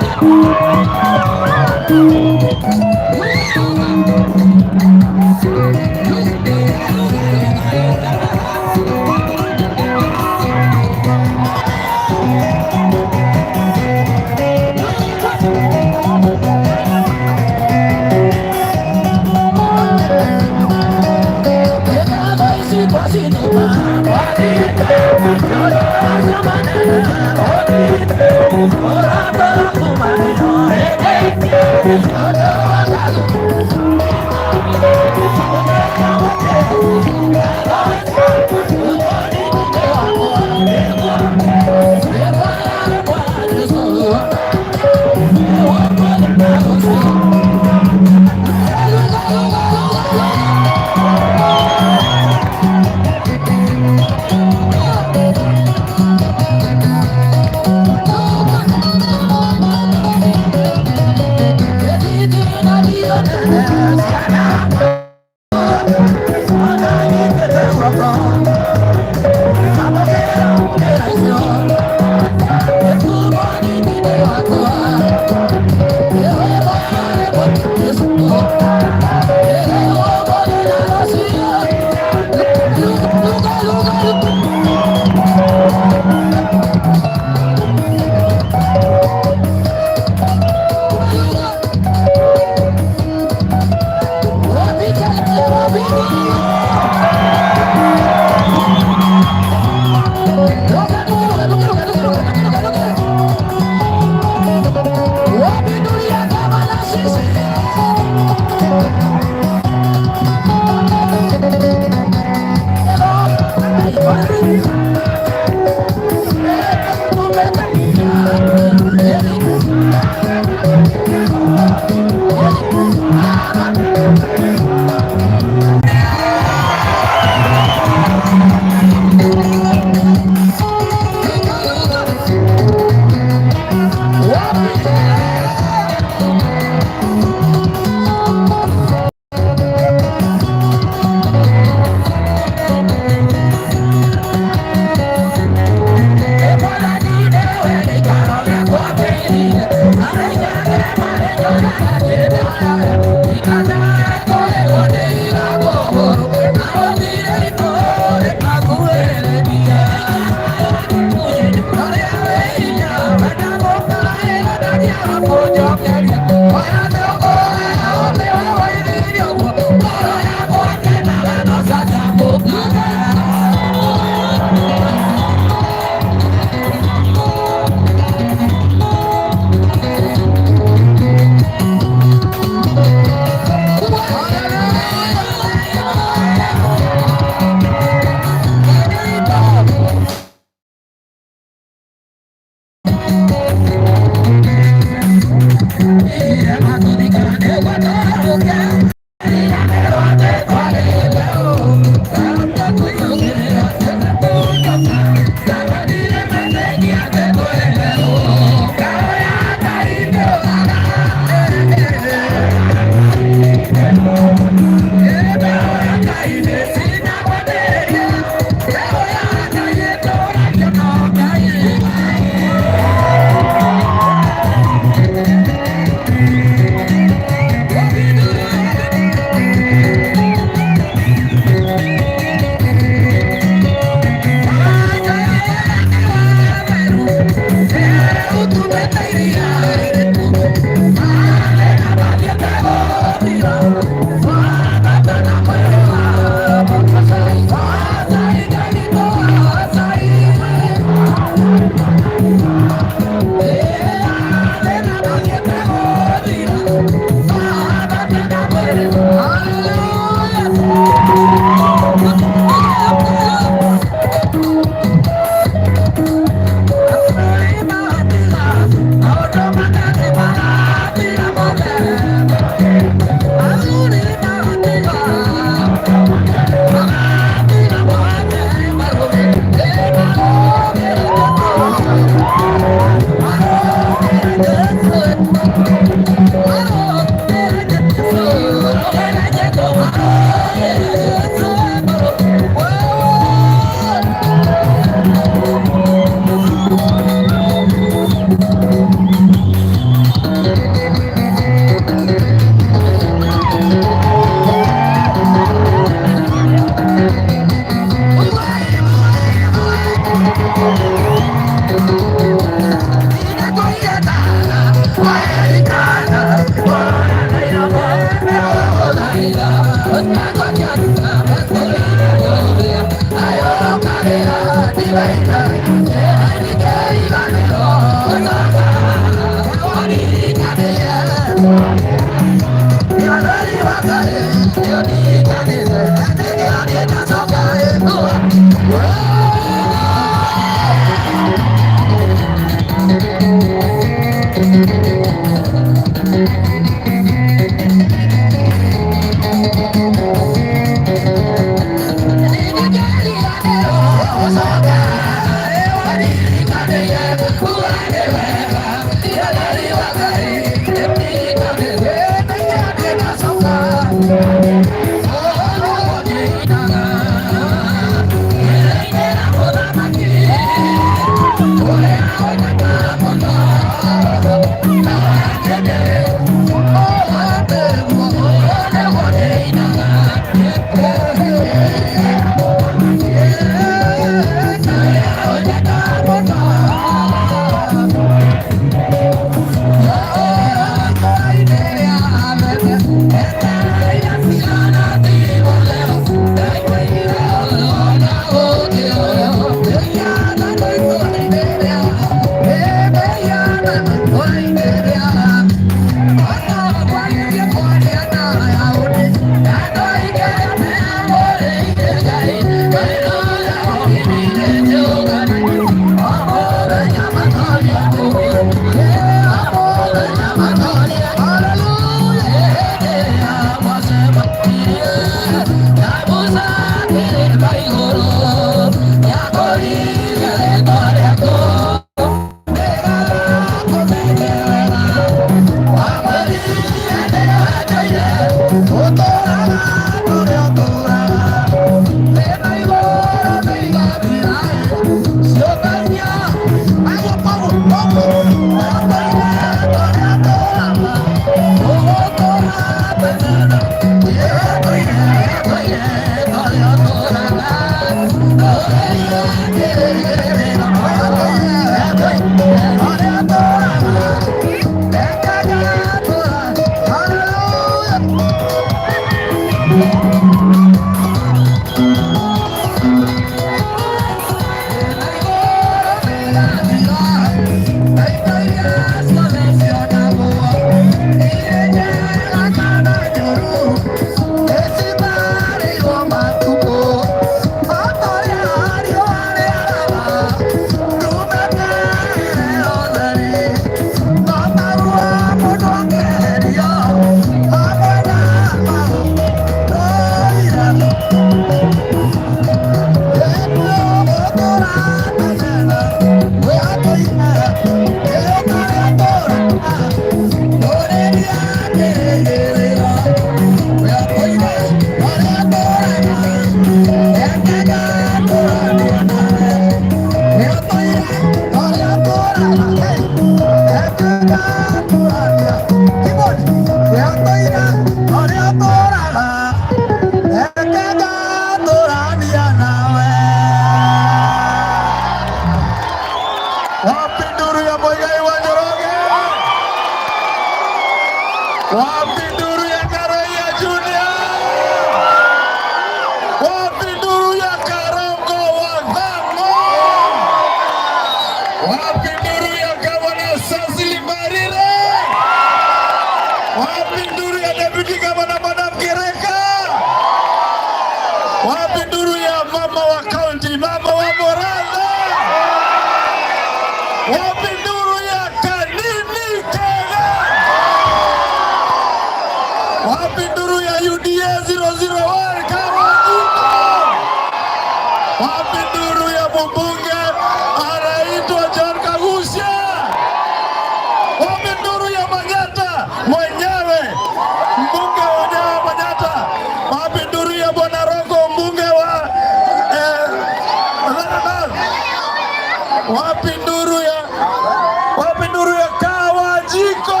Wapi nduru ya Kawajiko?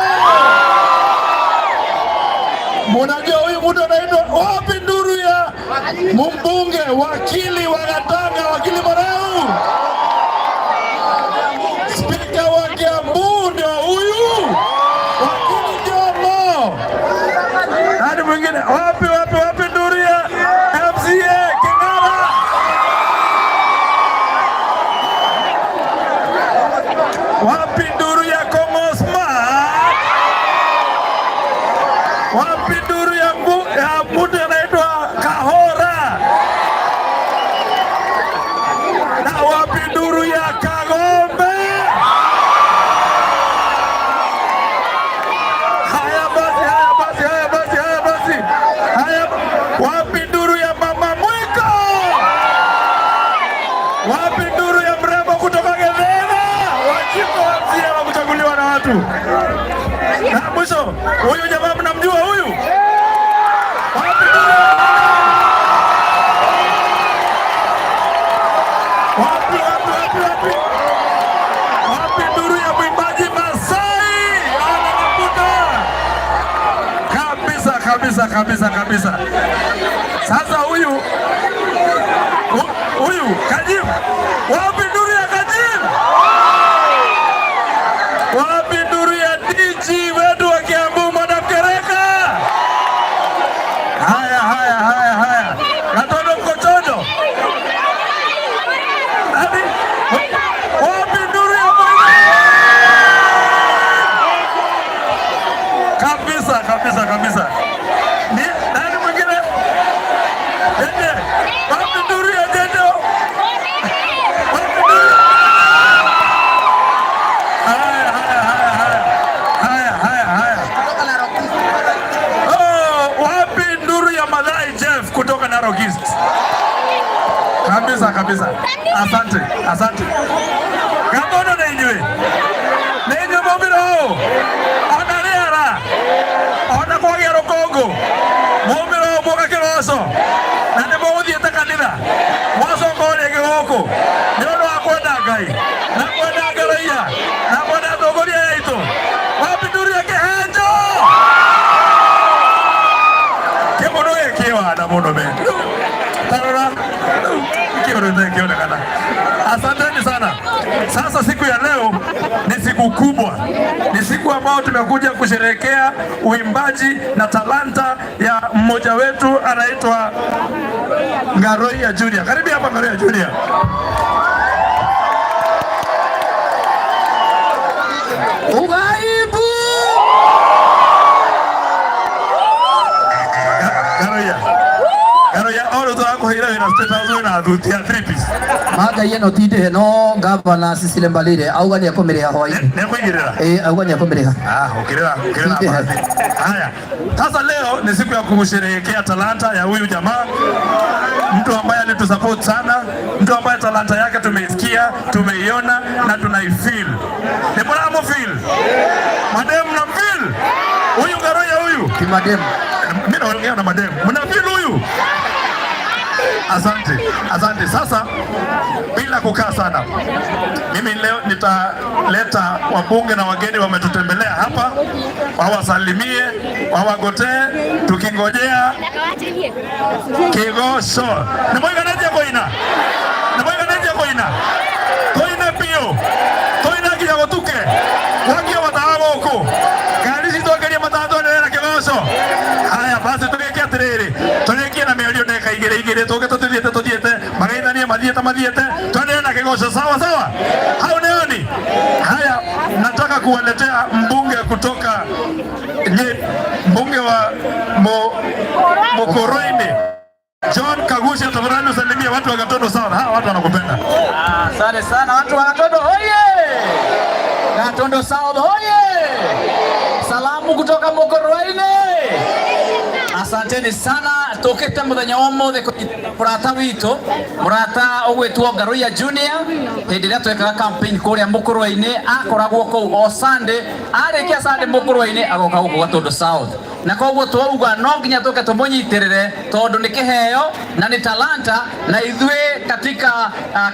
Munajua huyu mtu anaitwa wapi nduru ya mbunge wakili wa Gatanga, wakili Marau, spika wa Kiambu ndio huyu. mwingine? Wapi wapi wapi nduru ya MCA King'ara? Wapi nduru ya Kongo Smart? Wapi nduru ya mtu anaitwa Kahora? Na wapi nduru ya Kagombe? Haya basi, haya basi, haya basi, haya basi. Haya, wapi nduru ya mama Mwiko? Wapi nduru ya mrembo kutoka Gethega? Wajimbo wa MCA wa kuchaguliwa na watu. Na mwisho, huyu jamaa mnamjua huyu? Wapi nduru ya Wapi, wapi, wapi, wapi? Wapi nduru ya mwimbaji Masai? Ananakuta. Kabisa, kabisa, kabisa, kabisa. Sasa huyu huyu Kajim. Wapi nduru ya Kajim? Wapi nduru ya DG wetu wa Kiambu Madam Kereka? Haya, haya, haya, haya. Katondo mkochondo. Nani? Wapi nduru ya Mwingi? Kabisa, kabisa, kabisa. Ni nani mwingine? Jeje. Wapi nduru ya Jeje? Wapi nduru? Haya, haya, haya, haya. Haya, haya, haya. Oh, wapi nduru ya Madhai Jeff kutoka Narok East? Kabisa, kabisa. Asante, asante. Gabono na inywe. Na inywe mumiro. Ona rĩera. Ona kwagĩa rũkũngũ. Mumiro mũka kĩroco. Na nĩ mũgũthiĩte kanitha. Mwacoka o rĩngĩ gũkũ. Nĩ ũndũ wa kwenda Ngai. Na kwenda Ngeroia. Na kwenda atongoria aitũ. Wapi nduru ya kĩhenjo? Kĩmũndũ gĩkĩ kĩwana mũno me. Tarora. Kĩũrĩte kĩonekana. Asanteni sana. Sasa siku ya leo ni siku kubwa, ni siku ambayo tumekuja kusherehekea uimbaji na talanta ya mmoja wetu anaitwa Ngaroia Junior. Karibu hapa Ngaroia Junior. Ugaibu! Ngaroia. Ngaroia oro turakuheire wĩra State House wĩna thuti ya 3 piece. Magai ĩno ti ndĩhe no gavana Cecily Mbalire auga nĩ ekũmĩrĩha hwaĩ-inĩ. Nĩ ekũigĩrĩra? Ĩĩ auga nĩ ekũmĩrĩha. Ah, ukirira ukirira bahati. Haya. Sasa leo ni siku ya kusherehekea talanta ya huyu jamaa, mtu ambaye alitusupport sana, mtu ambaye talanta yake tumeisikia, tumeiona na tunaifeel. Ni mnamu feel? Madem mna feel? Huyu Ngaroia huyu? Kimadem. Mimi naongea na madem. Mna feel huyu? Asante, asante. Sasa bila kukaa sana, mimi leo nitaleta wabunge na wageni wametutembelea hapa, wawasalimie, wawagotee, tukingojea kigosho. Nimwiganaje koina? Nimwiganaje koina? Koina pio. Koina nginya gutuke. Wakia matawa guku. Ngari citwangeria matawa twenderere na kigoco. Haya basi tugike atiriri. Turikie na mĩario ndagĩka igĩrĩ igĩrĩ tũke tũthiĩte tũthiĩte mageithanie mathiĩte mathiĩte tuendelee na kigoco sawa sawa. Hau nĩoni. Haya, nataka kuwaletea mbunge kutoka mbunge wa Mokoroini John Kaguchia, tafadhali usalimie watu wa Gatondo sana. Hawa watu wanakupenda. Asante sana watu wa Gatondo oye! Gatondo South oye! Salamu kutoka Mokoroini. Asanteni sana tukite muthenya wa umuthi murata witu murata ugwitwo Ngaruiya Junior hindi ria twekaga campaign kuria Mukurwe-ini akoragwo kuu o Sunday arikia Sunday Mukurwe-ini agoka guku Gatundu South na koguo twauga no nginya tuke tumunyitirire tondu ni kiheo na ni talanta na ithuĩ katika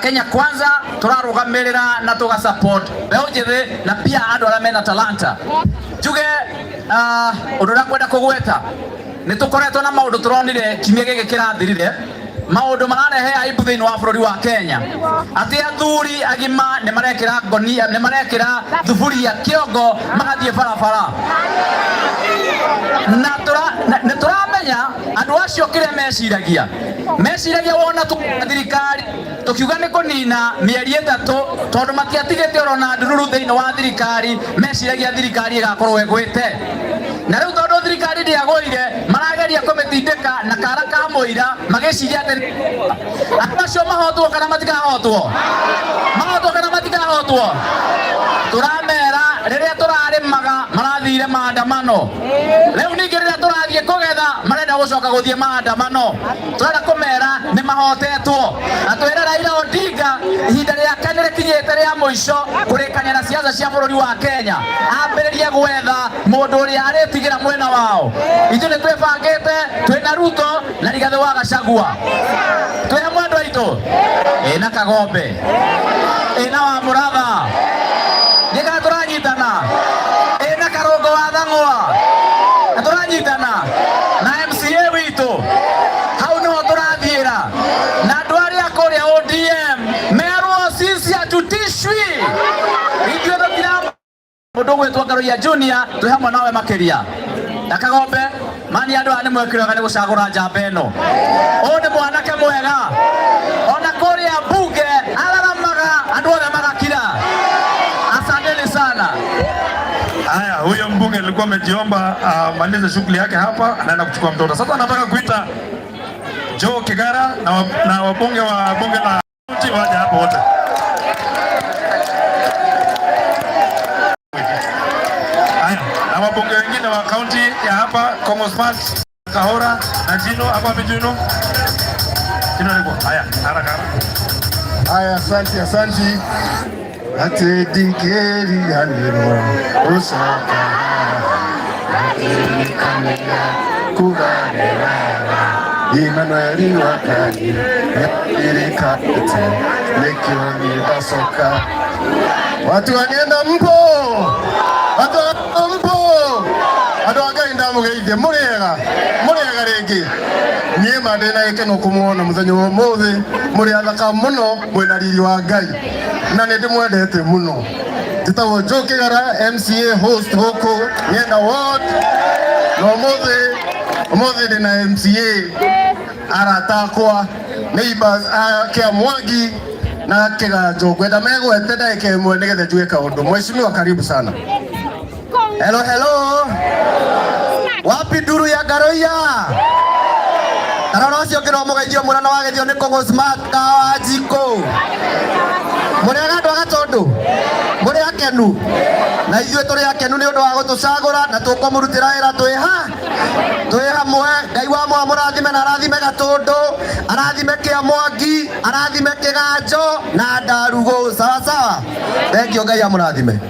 Kenya Kwanza turarugamirira na tuga support mbeũ njĩthĩ na pia andu aria mena talanta njuge undu uria kwenda kugweta nĩ tũkoretwo na maũndũ tũronire kiumia gĩkĩ kĩrathirire maũndũ mararehe aibu thĩinĩ wa bũrũri wa Kenya atĩ athuri agima nĩ marekĩra ngonia nĩ marekĩra thuburia kĩongo magathiĩ barabara na nĩ tũramenya Andũ acio kĩrĩa meciragia meciragia wona tu thirikari tukiuga nĩ kũnina mĩeri 3 tondũ matiatigĩte oro na ndururu thĩinĩ wa thirikari, meciragia thirikari ĩgakorwo ĩgwĩte. Na rĩu tondũ thirikari ndĩagũire, marageria kũmĩtindĩka na kara ka mũira, magĩciria atĩ andũ acio mahotwo kana matikahotwo, mahotwo kana matikahotwo. Tũramera rĩrĩa tũrarĩmaga marathire maandamano, rĩu ningĩ rĩrĩa tũrathiĩ kũgetha marenda gũcoka gũthiĩ maandamano. Tũrenda kũmera nĩ mahotetwo, na twĩre Raila Odinga ihinda rĩake nĩ rĩkinyĩte rĩa mũico kũrĩkania na siasa cia bũrũri wa Kenya, ambĩrĩrie gwetha mũndũ ũrĩa arĩtigĩra mwena wao. Ithuĩ nĩ twĩbangĩte, twĩna Ruto na Rigathĩ wa Gachagua, twĩ hamwe andũ aitũ, ĩna Kagombe, ĩna wa Mũratha, nĩkana tũranyitana, ĩna Karũngo wa Thang'wa, na tũranyitana na MCA witũ, hau nĩho tũrathiĩra. Na andũ arĩa kũrĩa ODM merwo sisi hatutishwi, ithuĩ tũtira mũndũ ũgwĩtwo Ngaruiya Junior, twĩ hamwe nawe makĩria. Na Kagombe mani andũ aya nĩ mwekire wega nĩ gũcagũra njamba ĩno. Ũyũ nĩ mwanake mwega, ona kũrĩa mbunge araramaga andũ othe magakira. Asanteni sana. Haya, huyo mbunge alikuwa amejiomba amalize shughuli yake hapa, anaenda kuchukua mtoto. Sasa nataka kuita Joe Kigara na wabunge wa bunge la kaunti waje hapo wote. Haya, na wabunge wengine wa kaunti ya hapa Kongo Smart, Kahora na Jino hapa Mijino. Jino liko. Haya, haraka haraka. Haya, asante asante. Ate dikeri yaniro usaka kamera kugarera Emmanuel wakani yakirikate lekioni basoka. Watu wagenda mpo, watu wa mpo, andu a Ngai ndamugeithie, muriega muriega ringi. Niĩ ma ndĩna gĩkeno kũmuona mũthenya wa ũmũthĩ, mũrĩ athaka mũno, mwĩna riri wa Ngai, na nĩ ndĩmwendete mũno. Njĩtagwo Joe Kigara, MCA host gũkũ Ng'enda Ward, na ũmũthĩ ndĩna MCA arata akwa neighbors a Kĩamwangi na Kĩganjo. Ngwenda megwete ndagĩka ĩmwe nĩgetha njuge kaũndũ. Mheshimiwa, karibu sana. Hello, hello. Wapi nduru ya Ngaruiya? Tarora ũcio ũngĩ no mũgeithio mũno na wageithio nĩ Kongo Smart Kawanjikũ. Mũrĩega andũ a Gatũndũ? Mũrĩ akenu? Na ithuĩ tũrĩ akenu nĩ ũndũ wa gũtũcagũra na tũkũmũrutĩra wĩra twĩ ha? Twĩ hamwe. Ngai wa mwa mũrathime na arathime Gatũndũ, arathime Kĩamwangi, arathime Kĩganjo na Ndarugũ. Sawa sawa. Thank you, Ngai amũrathime.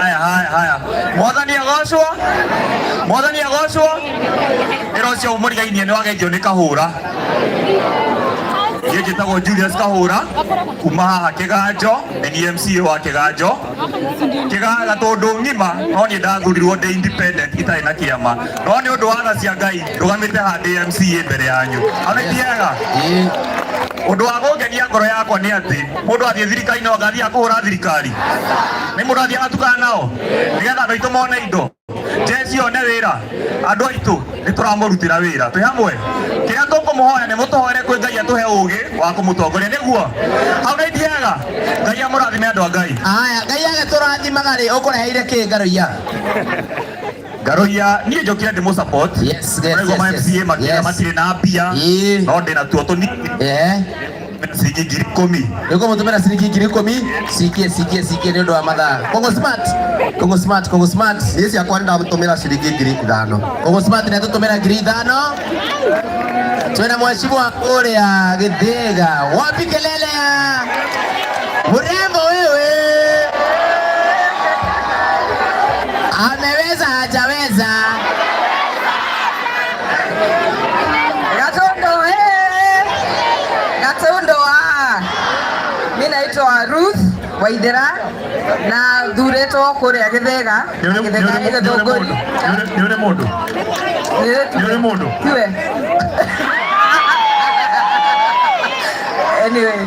Haya, haya, haya. Mwathani agocwo, mwathani agocwo. Ĩra ũcio mũrigainie nĩ wageithio nĩ Kahũra. Niĩ njĩtagwo Julius Kahũra kuma haha Kĩganjo, nĩ niĩ MCA wa Kĩganjo. Gatũndũ ng'ima, no niĩ ndathurirwo ndĩ independent itarĩ na kĩama, no nĩ ũndũ wa tha cia Ngai ndũgamĩte haha ndĩ MCA mbere yanyu. Hau nĩ thiaga. Ũndũ wa kũngenia ngoro yakwa nĩ atĩ mũndũ athiĩ thirikari no agathiĩ kũhũra thirikari, nĩ mũndũ athiĩ agatukana nao nĩgetha andũ aitũ mone indo, jeshi one wĩra. Andũ aitũ nĩ tũramũrutĩra wĩra twĩ hamwe. Kĩrĩa tũkũmũhoya nĩ mũtũhoere kwĩ Ngai atũhe ũgĩ wa kũmũtongoria, nĩguo hau nĩ ithiaga. Ngai amũrathime andũ a Ngai. Aya, Ngai agĩtũrathimaga rĩ, ũkũreheire kĩ Ngaruiya? Ngaruiya niĩ njũkire ndĩmũ support. Yes, yes, Marauga ma yes, MCA yes. makĩra Yes. matirĩ na mbia, no ndĩna tuo tũnini. Ciringi 10,000. Nĩũkũmũtũmĩra ciringi 10,000. Cikie, cikie, cikie nĩ ũndũ wa mathaa. Kongo Smart, Kongo Smart, Kongo Smart. Niĩ ciakwa nĩndamũtũmĩra ciringi 5,000. Kongo Smart nĩatũtũmĩra 5,000. Twĩna mheshimiwa kũrĩa Gĩthĩga. Wapi kelele ya mrembo wewe? Ameweza hajaweza? Gatondo, hey! Gatondo, ah. Mimi naitwa Ruth Waithera na thuretwo kuria Githega. Githega nĩ Githũngũri. Nĩ ũrĩ mũndũ? Nĩ ũrĩ mũndũ? Tiwe. Anyway,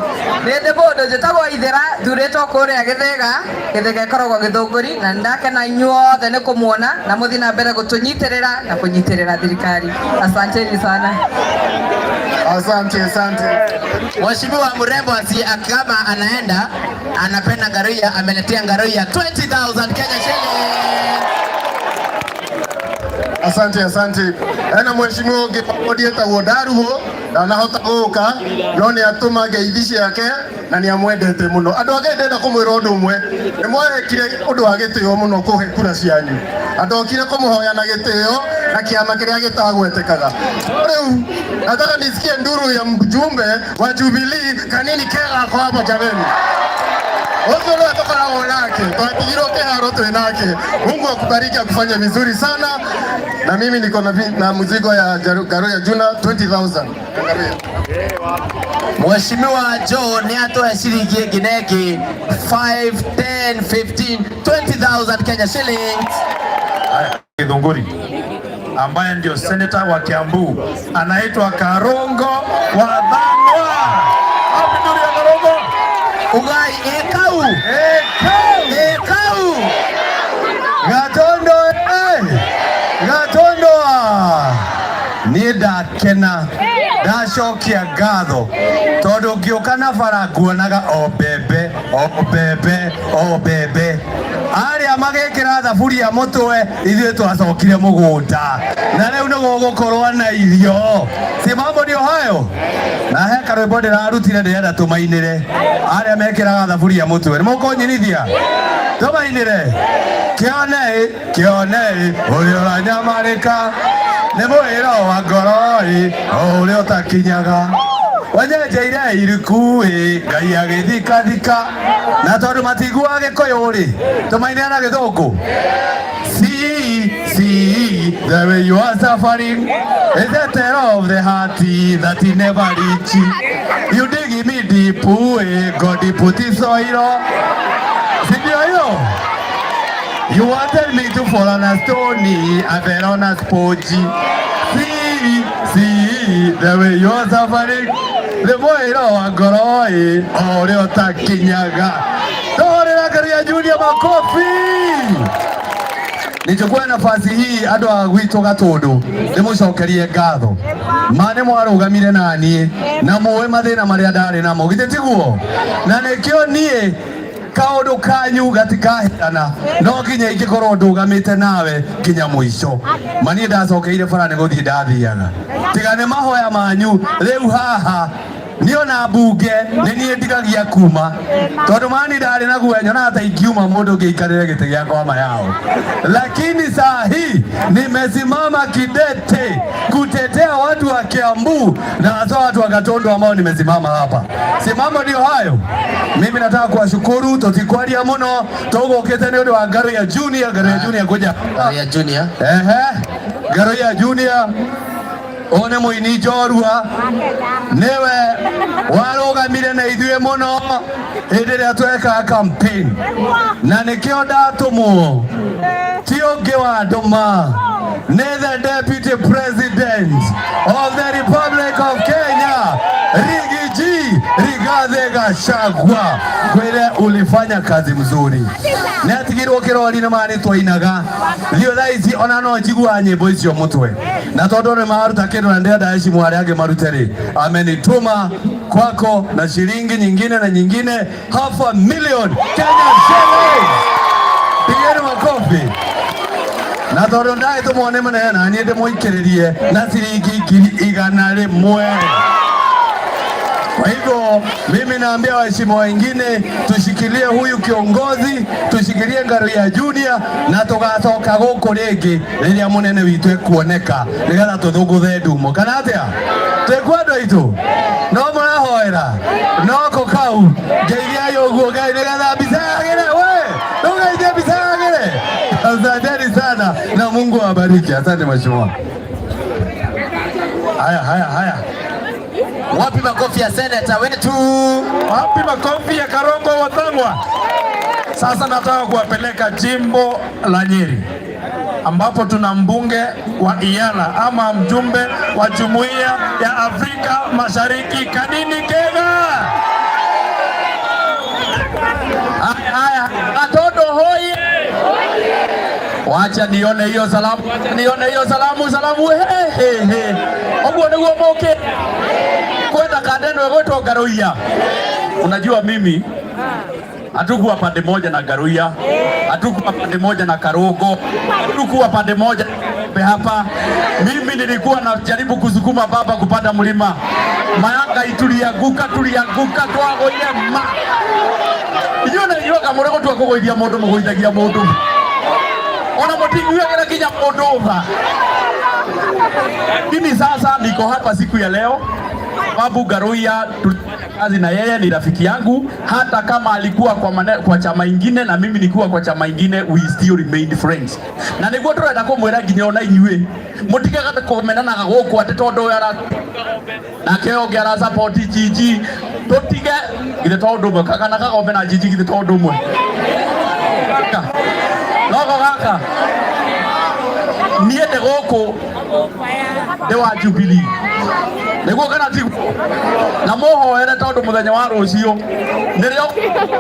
nĩ ndĩ mũndũ njĩtagwo Ithera thurĩtwo kũrĩa Gĩthĩga. Gĩthĩga ĩkoragwo Gĩthũngũri, na nĩndakena inyuothe nĩ kũmuona na mũthiĩ na mbere gũtũnyitĩrĩra na kũnyitĩrĩra thirikari. Asanteni sana. Asante, asante. Mheshimiwa mrembo asi kama anaenda anapenda Ngaruiya, ameletea Ngaruiya 20,000 Kenya shillings. Asante, asante. Ena mheshimiwa ũngĩ wodi etagwo Ndaruho ndanahota gũka no nĩ atũma ngeithi ciake na nĩ amwendete mũno. Andũ a Ngai, ndĩrenda kũmwĩra ũndũ ũmwe, nĩ mwekire ũndũ wa gĩtĩo mũno kũhe kura cianyu, na ndokire kũmũhoya na gĩtĩo na kĩama kĩrĩa gĩtagwetekaga. Rĩu nataka nisikie nduru ya mjumbe wa Jubilee kanini kega ako hapa jameni. Ũcio nĩwe tũkoragwo nake, twatigirwo kĩharo twĩ nake. Mungu akubariki, akufanye vizuri sana. Na mimi niko na mzigo ya Ngaruiya Junior 20,000. Mheshimiwa Joe nĩ atũhe ciringi ĩngĩ na ĩngĩ 5, 10, 15, 20,000 Kenya shillings. Githunguri ambaye ndio seneta wa Kiambu anaitwa Karungo Wathang'wa. Wapi nduru ya Karungo? Ugai ekau. Ekau. Ekau. Gatondo eh! Gatondo ah! Niĩ ndakena ndacokia ngatho tondũ ngĩũka na bara nguonaga o mbembe o mbembe o mbembe arĩa magĩkĩra thaburia mũtwe ithuĩ twacokire mũgũnda na rĩu nĩ gũgũkorwo na irio. Si mambo ndio hayo? Na he karwĩmbo ndĩrarutire ndĩrenda tũmainĩre arĩa mekĩraga thaburia mũtwe, nĩ mũkũnyinithia tũmainĩre? Kĩonei, kĩonei ũrĩa ũranyamarĩka nĩ mwĩro wa ngoro-ĩ o ũrĩa ũtakinyaga wanyenjeire iriku-ĩ Ngai agĩthikathika na tondũ matiguaga gĩkũyũ-rĩ tũmainĩre na gĩthũngũ. See, see, the way you are suffering is the terror of the heart that he never reach. You dig me deep, God put it soil. Si ndio hiyo? You wanted me to fall on a stony, I fell on a sponge. See, see, the way you are suffering, the mwĩro wa ngoro-ĩ o ũrĩa ũtakinyaga. Tũhũrĩra Ngaruiya Junior makofi. Nichukue nafasi hii andũ a gwitũ Gatũndũ ndĩmũcokerie ngatho ma nĩ mwarũgamire na niĩ na mũĩ mathĩna marĩa ndarĩ namo, githĩ tiguo? Na nĩkĩo niĩ kaũndũ kanyu gatikahĩtana, no nginya ingĩkorwo ndũgamĩte nawe nginya mũico. Ma niĩ ndacokeire bara nĩ gũthiĩ ndathiaga, tiga nĩ mahoya manyu rĩu haha niĩ ona mbunge nĩ niĩ ndigagia kuma tondũ mani ndarĩ na guoya, nyonaga ta ingiuma mũndũ ũngĩikarĩre gĩtĩ gĩakwa ma yao, lakini saa hii nimesimama kidete kutetea watu wa Kiambu na hasa watu wa Gatundu ambao nimesimama hapa. Si mambo ndio hayo? Mimi nataka kuwashukuru, tutikwaria muno tugukite ni undu wa Ngaruiya Junior. Ngaruiya Junior kuja. Ngaruiya Junior. Ehe, Ngaruiya Junior ũyũ nĩ mũini njorua, nĩwe warũgamire na ithuĩ mũno hĩndĩ ĩrĩa twekaga campaign, na nĩkĩo ndatũmwo ti ũngĩ wa ndũma nĩ the Deputy President of the Republic of Kenya, Riggy G Rigathi Gachagua, kwĩre ulifanya kazi mzuri. Nĩ atigirwo kĩrori-inĩ ma nĩ twainaga thiĩ thaa ici ona no njiguaga nyĩmbo icio mũtwe, na tondũ nĩ maruta kĩndũ na ndĩrenda heshimu arĩa angĩ marute rĩ, amenituma kwako na shilingi nyingine na nyingine 500,000 Kenya shillings. Pigeni makofi. Na tondũ ndagĩtũmwo nĩ mũnene na niĩ ndĩmũikĩrĩrie na ciringi 100,000. Kwa hivyo mimi naambia waheshimiwa wengine tushikilie huyu kiongozi, tushikilie Ngaruiya Junior na tugacoka gũkũ rĩngĩ rĩrĩa mũnene witũ ekuoneka nĩgetha tũthũngũthe ndumo, kana atĩa? Twĩkuo andũ aitũ no mũrahoera noko kau ngeithiai ũguo Ngai nĩgetha mbica yagĩre, we ndũgeithie mbica yagĩre. Asanteni sana na Mungu awabariki. Asante mheshimiwa. Haya, haya, haya. Wapi makofi ya seneta wetu? Wapi makofi ya Karungo Wathang'wa? Sasa nataka kuwapeleka jimbo la Nyeri. ambapo tuna mbunge wa Iyala ama mjumbe wa Jumuiya ya Afrika Mashariki Kanini Kega. Haya haya, Gatondo hoye! Wacha nione hiyo salamu, wacha nione hiyo salamu, salamu he he he. Oguo niguo muki kwenda kanda ĩno ĩgwĩtwo Ngaruiya. Unajua mimi hatukuwa pande moja na Ngaruiya, hatukuwa pande moja na Karungo, hatukuwa pande moja hapa. Mimi nilikuwa najaribu kusukuma baba kupanda mlima Mayanga, tulianguka tulianguka twagoire ma inyuĩ nĩ inyuĩ kamũrĩ gũtua kũgũithia mũndũ mũgũithagia mũndũ ona mũtinguagĩra nginya mũndũ tha. Mimi sasa niko hapa siku ya leo sababu Ngaruiya tulifanya kazi na yeye, ni rafiki yangu, hata kama alikuwa kwa chama ingine na mimi nikuwa kwa chama ingine, we still remained friends. Na niguo turenda kumwira nginya ona inyuĩ mũtigaga kũmenanaga gũkũ atĩ tondũ ũyũ ara nake ũngĩ ara support Gigi, tũtige githĩ to ũndũ ũmwe kana Kagombe na Gigi githĩ to ũndũ ũmwe nogo gaka niĩ ndĩ gũkũ ndĩ wa Jubilee nĩguo kana tiguo na mũhoere tondũ mũthenya wa rũciũ nĩrĩo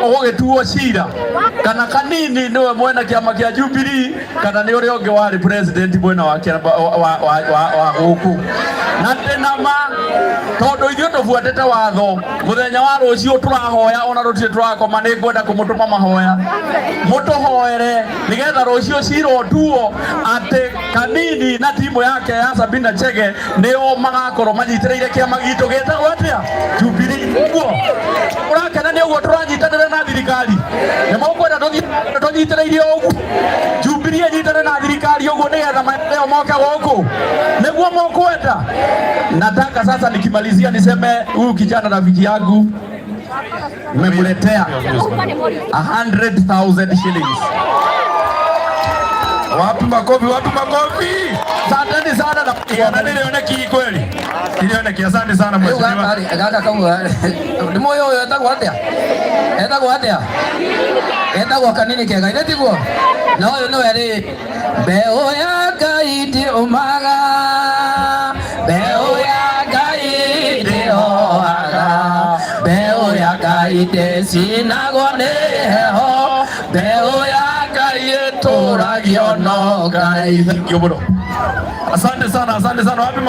ũgũgĩtuo cira kana Kanini nĩwe mwena kĩama kĩa Jubilee kana nĩ ũrĩa ũngĩ warĩ president mwena wa wa gũkũ na ndĩna ma tondũ ithuĩ tũbuatĩte watho mũthenya wa rũciũ tũrahoya ona rũtirĩ tũrakoma nĩ ngwenda kũmũtũma mahoya mũtũhoere nĩgetha rũciũ cira ũtuo atĩ Kanini na timu yake ya Sabina Chege nĩo magakorwo manyitĩrĩire kĩama gitũ gĩtagwo atĩa Jubilee. Ũguo ũrakena nĩ ũguo tũranyitanĩra na thirikari nĩ mũkwenda tũnyitĩrĩire ũguo Jubilee ĩnyitane na thirikari ũguo nĩgetha maendeleo moke gũkũ nĩguo mũkwenda. Nataka sasa nikimalizia niseme huyu kijana rafiki yangu nimemletea 100,000 shillings. Wapi makofi, wapi makofi? Asanteni sana na Kiana nilioneki kweli. Nilioneki, asante sana mheshimiwa. Gaka kauga nĩ mũĩ ũyũ etagwo atĩa? Etagwo atĩa? Etagwo Kanini Kega, ithe tiguo? Na ũyũ nĩwe rĩ mbeũ ya Ngai ndĩũmaga, mbeũ ya Ngai ndĩhohaga, mbeũ ya Ngai ndĩcinagwo nĩ heho, mbeũ ya Ngai ĩtũragio no Ngai. Thank you bro. Asante sana, asante sana. Wapi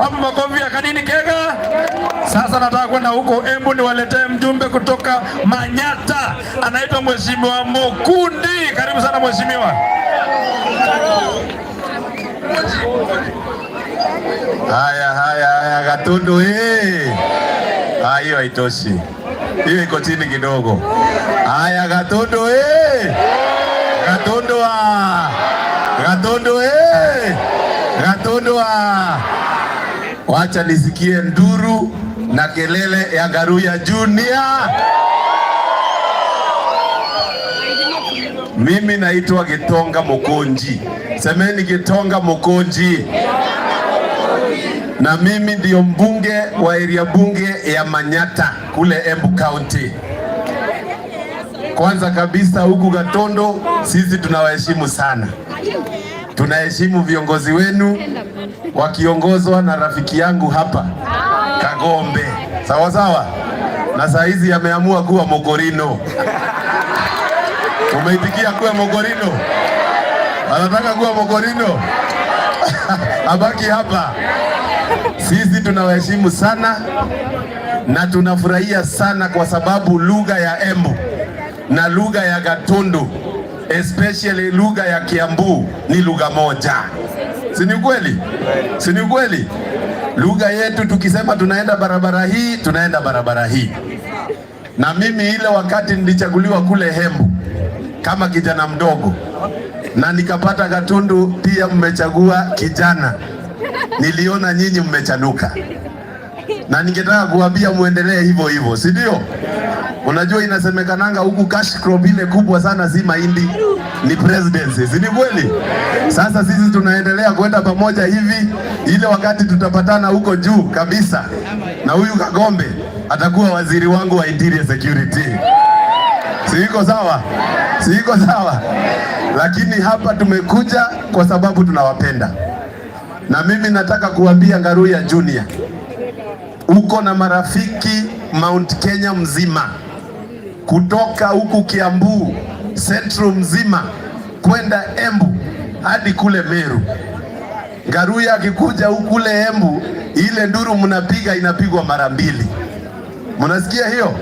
wapi makofi ya Kanini Kega? Sasa nataka kwenda huko Embu niwaletee mjumbe kutoka Manyata, anaitwa Mheshimiwa Mukundi. Karibu sana mheshimiwa. Haya, haya, haya, Gatundu hii. Ah, hiyo haitoshi. Hiyo iko chini kidogo. Haya, Gatundu hii. Gatundu ah. Gatundu eh. Gatundu ah. Wacha nisikie nduru na kelele ya Ngaruiya Junior. Mimi naitwa Gitonga Mukunji. Semeni Gitonga Mukunji. Na mimi ndio mbunge wa area bunge ya Manyata kule Embu County. Kwanza kabisa huku Gatondo sisi tunawaheshimu sana. Tunaheshimu viongozi wenu wakiongozwa na rafiki yangu hapa Kagombe. Sawa sawa. Na saa hizi ameamua kuwa Mogorino. Umeitikia kuwa Mogorino? Anataka kuwa Mogorino? Abaki hapa. Sisi tunawaheshimu sana na tunafurahia sana kwa sababu lugha ya Embu na lugha ya Gatundu, especially lugha ya Kiambu ni lugha moja. Si ni kweli? Si ni kweli? Lugha yetu tukisema tunaenda barabara hii, tunaenda barabara hii. Na mimi ile wakati nilichaguliwa kule Embu kama kijana mdogo na nikapata Gatundu pia mmechagua kijana, niliona nyinyi mmechanuka. Na ningetaka kuambia muendelee hivyo hivyo, si ndio? Unajua inasemekananga huku cash crop ile kubwa sana si mahindi, ni presidency, si ni kweli? Sasa sisi tunaendelea kwenda pamoja hivi, ile wakati tutapatana huko juu kabisa, na huyu Kagombe atakuwa waziri wangu wa interior security. Si iko sawa? Si iko sawa? Lakini hapa tumekuja kwa sababu tunawapenda, na mimi nataka kuambia Ngaruiya Junior, uko na marafiki Mount Kenya mzima, kutoka huku Kiambu Central mzima kwenda Embu hadi kule Meru. Ngaruiya akikuja huku kule Embu, ile nduru mnapiga inapigwa mara mbili. Mnasikia hiyo?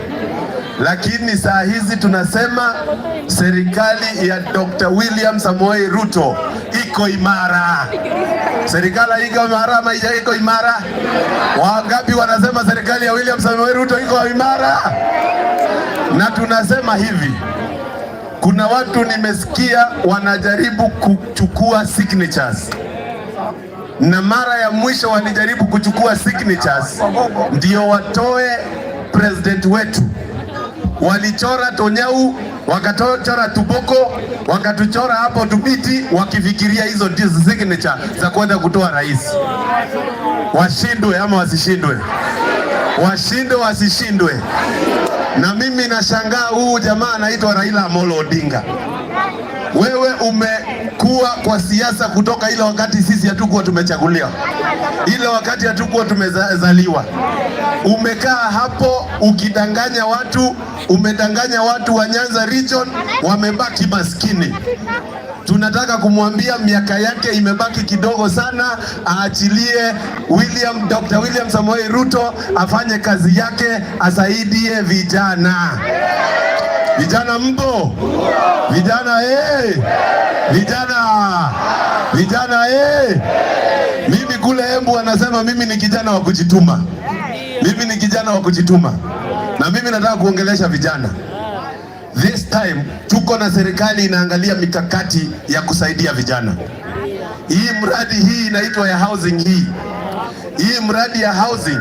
Lakini saa hizi tunasema serikali ya Dr. William Samoei Ruto iko imara. Serikali iko imara ama iko imara? Wangapi wanasema serikali ya William Samoei Ruto iko imara? Na tunasema hivi, kuna watu nimesikia wanajaribu kuchukua signatures, na mara ya mwisho walijaribu kuchukua signatures ndio watoe president wetu. Walichora Tonyau, wakachora Tuboko, wakatuchora hapo Tubiti, wakifikiria hizo ndizo signature za kwenda kutoa rais. Washindwe ama wasishindwe? Washindwe wasishindwe? Na mimi nashangaa huu jamaa anaitwa Raila Amolo Odinga. Wewe umekuwa kwa siasa kutoka ile wakati sisi hatukuwa tumechaguliwa, ile wakati hatukuwa tumezaliwa. Umekaa hapo ukidanganya watu, umedanganya watu wa Nyanza region, wamebaki maskini. Tunataka kumwambia miaka yake imebaki kidogo sana, aachilie William, Dr. William Samoei Ruto afanye kazi yake, asaidie vijana. Vijana mpo? Vijana eh! Vijana! Vijana eh! Mimi kule Embu wanasema mimi ni kijana wa kujituma. Mimi ni kijana wa kujituma. Na mimi nataka kuongelesha vijana. This time tuko na serikali inaangalia mikakati ya kusaidia vijana. Hii mradi hii inaitwa ya housing hii. Hii mradi ya housing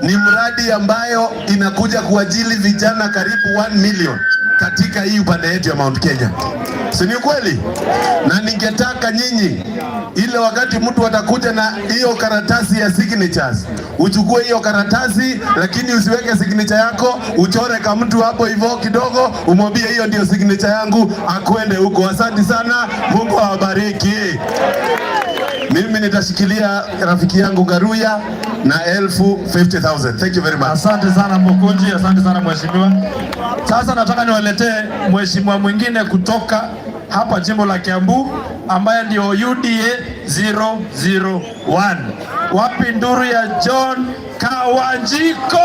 ni mradi ambayo inakuja kuajili vijana karibu 1 million katika hii upande yetu ya Mount Kenya. Si ni kweli? Na ningetaka nyinyi, ile wakati mtu atakuja na hiyo karatasi ya signatures, uchukue hiyo karatasi, lakini usiweke signature yako, uchore kama mtu hapo hivyo kidogo, umwambie hiyo ndio signature yangu, akwende huko. Asante sana, Mungu awabariki. Mimi nitashikilia rafiki yangu Ngaruiya na 50,000. Thank you very much. Asante sana Mukunji, asante sana mheshimiwa. Sasa nataka niwaletee mheshimiwa mwingine kutoka hapa jimbo la Kiambu ambaye ndio UDA 001. Wapi nduru ya John Kawanjiko?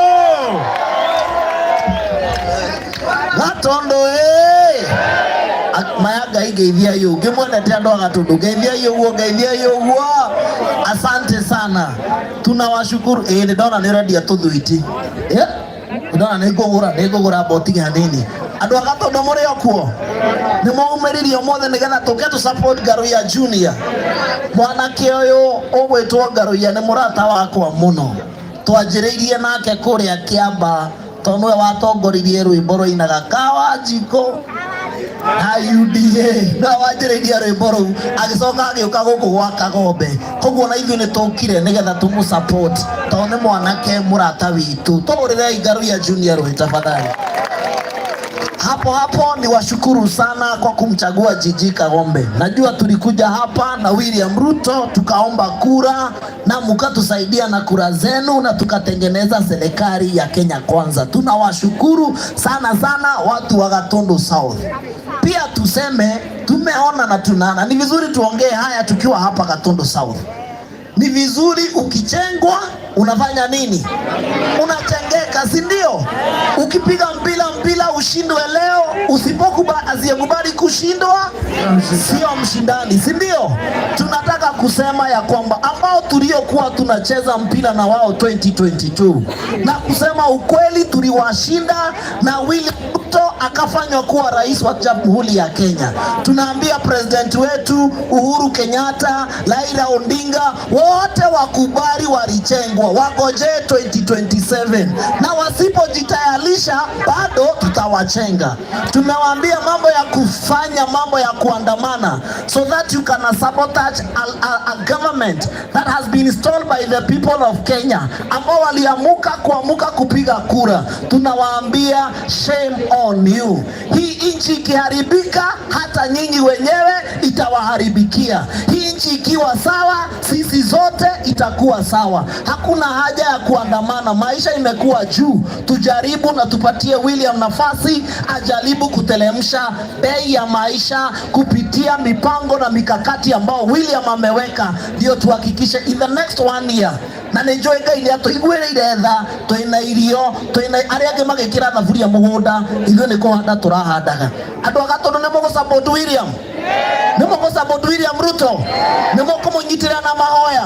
Gatondo eh maya Ngai ngeithiai ũũ ngĩmwendete andũ a Gatundu ngeithiai ũguo ngeithiai ũguo. Asante sana, tunawashukuru. Ĩĩ nĩ ndona nĩ ũrendia tũthwiti, nĩ ndona nĩ ngũgũra mboti hanini. Andũ a Gatundu mũrĩ o kuo? Nĩ mwaumĩririe ũmũthĩ nĩgetha tũke tũ support Ngaruiya Junior. Mwanake ũyũ ũgwĩtwo Ngaruiya nĩ mũrata wakwa mũno, twanjĩrĩirie nake kũrĩa Kĩamba tondũ nĩwe watongoririe rwĩmbo rwainaga Kawanjiko na UDA na wanjĩrĩirie rwĩmbo rũu, agĩcoka agĩũka gũkũ gwa Kagombe. Koguo na ithuĩ nĩ tũkire nĩgetha tũmũ support tondũ nĩ mwanake mũrata witũ. Tũhũrĩrei Ngaruiya Junior rũhĩ tafadhali. Hapo hapo ni washukuru sana kwa kumchagua Gigi Kagombe. Najua tulikuja hapa na William Ruto tukaomba kura na mkatusaidia na kura zenu na tukatengeneza serikali ya Kenya Kwanza. Tunawashukuru sana sana watu wa Gatundu South. Pia tuseme tumeona na tunaona, ni vizuri tuongee haya tukiwa hapa Gatundu South. Ni vizuri ukichengwa unafanya nini? Unachengeka, si ndio? Ukipiga mpira ushindwe leo, usipokubali, asiyekubali kushindwa sio mshindani, si ndio? Tunataka kusema ya kwamba ambao tuliokuwa tunacheza mpira na wao 2022, na kusema ukweli, tuliwashinda na William Ruto akafanywa kuwa rais wa Jamhuri ya Kenya. Tunaambia president wetu Uhuru Kenyatta, Raila Odinga, wote wakubali walichengwa, wangojee 2027, na wasipojitayarisha bado tutawachenga. Tumewaambia mambo ya kufanya mambo ya kuandamana so that you can sabotage a government that has been installed by the people of Kenya, ambao waliamuka kuamuka kupiga kura. Tunawaambia shame on you. Hii Hii nchi ikiharibika, hata nyinyi wenyewe itawaharibikia. Hii nchi ikiwa sawa, sisi zote itakuwa sawa. Hakuna haja ya kuandamana, maisha imekuwa juu. Tujaribu na tupatie William nafasi ajaribu kutelemsha bei ya maisha kupitia mipango na mikakati ambao William ameweka, ndio tuhakikishe in the next one year na nä njå Ngai nä atå tha twä irio twä arä angä magä kä ra thaburia må gå nda ithuä nä kå handa tå rahandaga andå aga tondå nä må gå support William, nä må gå support William Ruto, nä må kå må nyitä na mahoya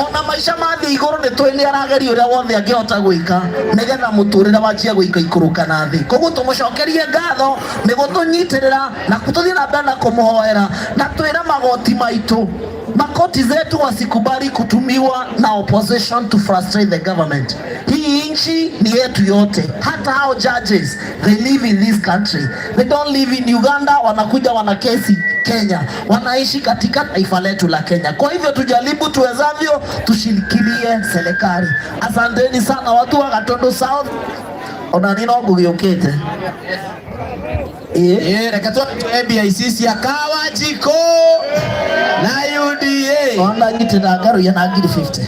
ona maica mathiä igå rå nä twä nä arageria å rä a wothe angä hota gwä ka nä getha må tå rä re wanjia gå ikå na thä. Koguo tå må cokerie ngatho nä gå tå nyitä rä ra na tå thiä na mbere na kå må hoera na twä re magoti maitå makoti zetu wasikubali kutumiwa na opposition to frustrate the government. Hii nchi ni yetu yote, hata hao judges, they live in this country, they don't live in Uganda. Wanakuja wana kesi Kenya, wanaishi katika taifa letu la Kenya. Kwa hivyo tujaribu tuwezavyo, tushikilie serikali. Asanteni sana watu wa Gatundu South, ona nino ngugiukite. Ĩĩ, reke twa BIC cia Kawanjiko na UDA. Ona nyitĩrĩra Ngaruiya na ngiri 50.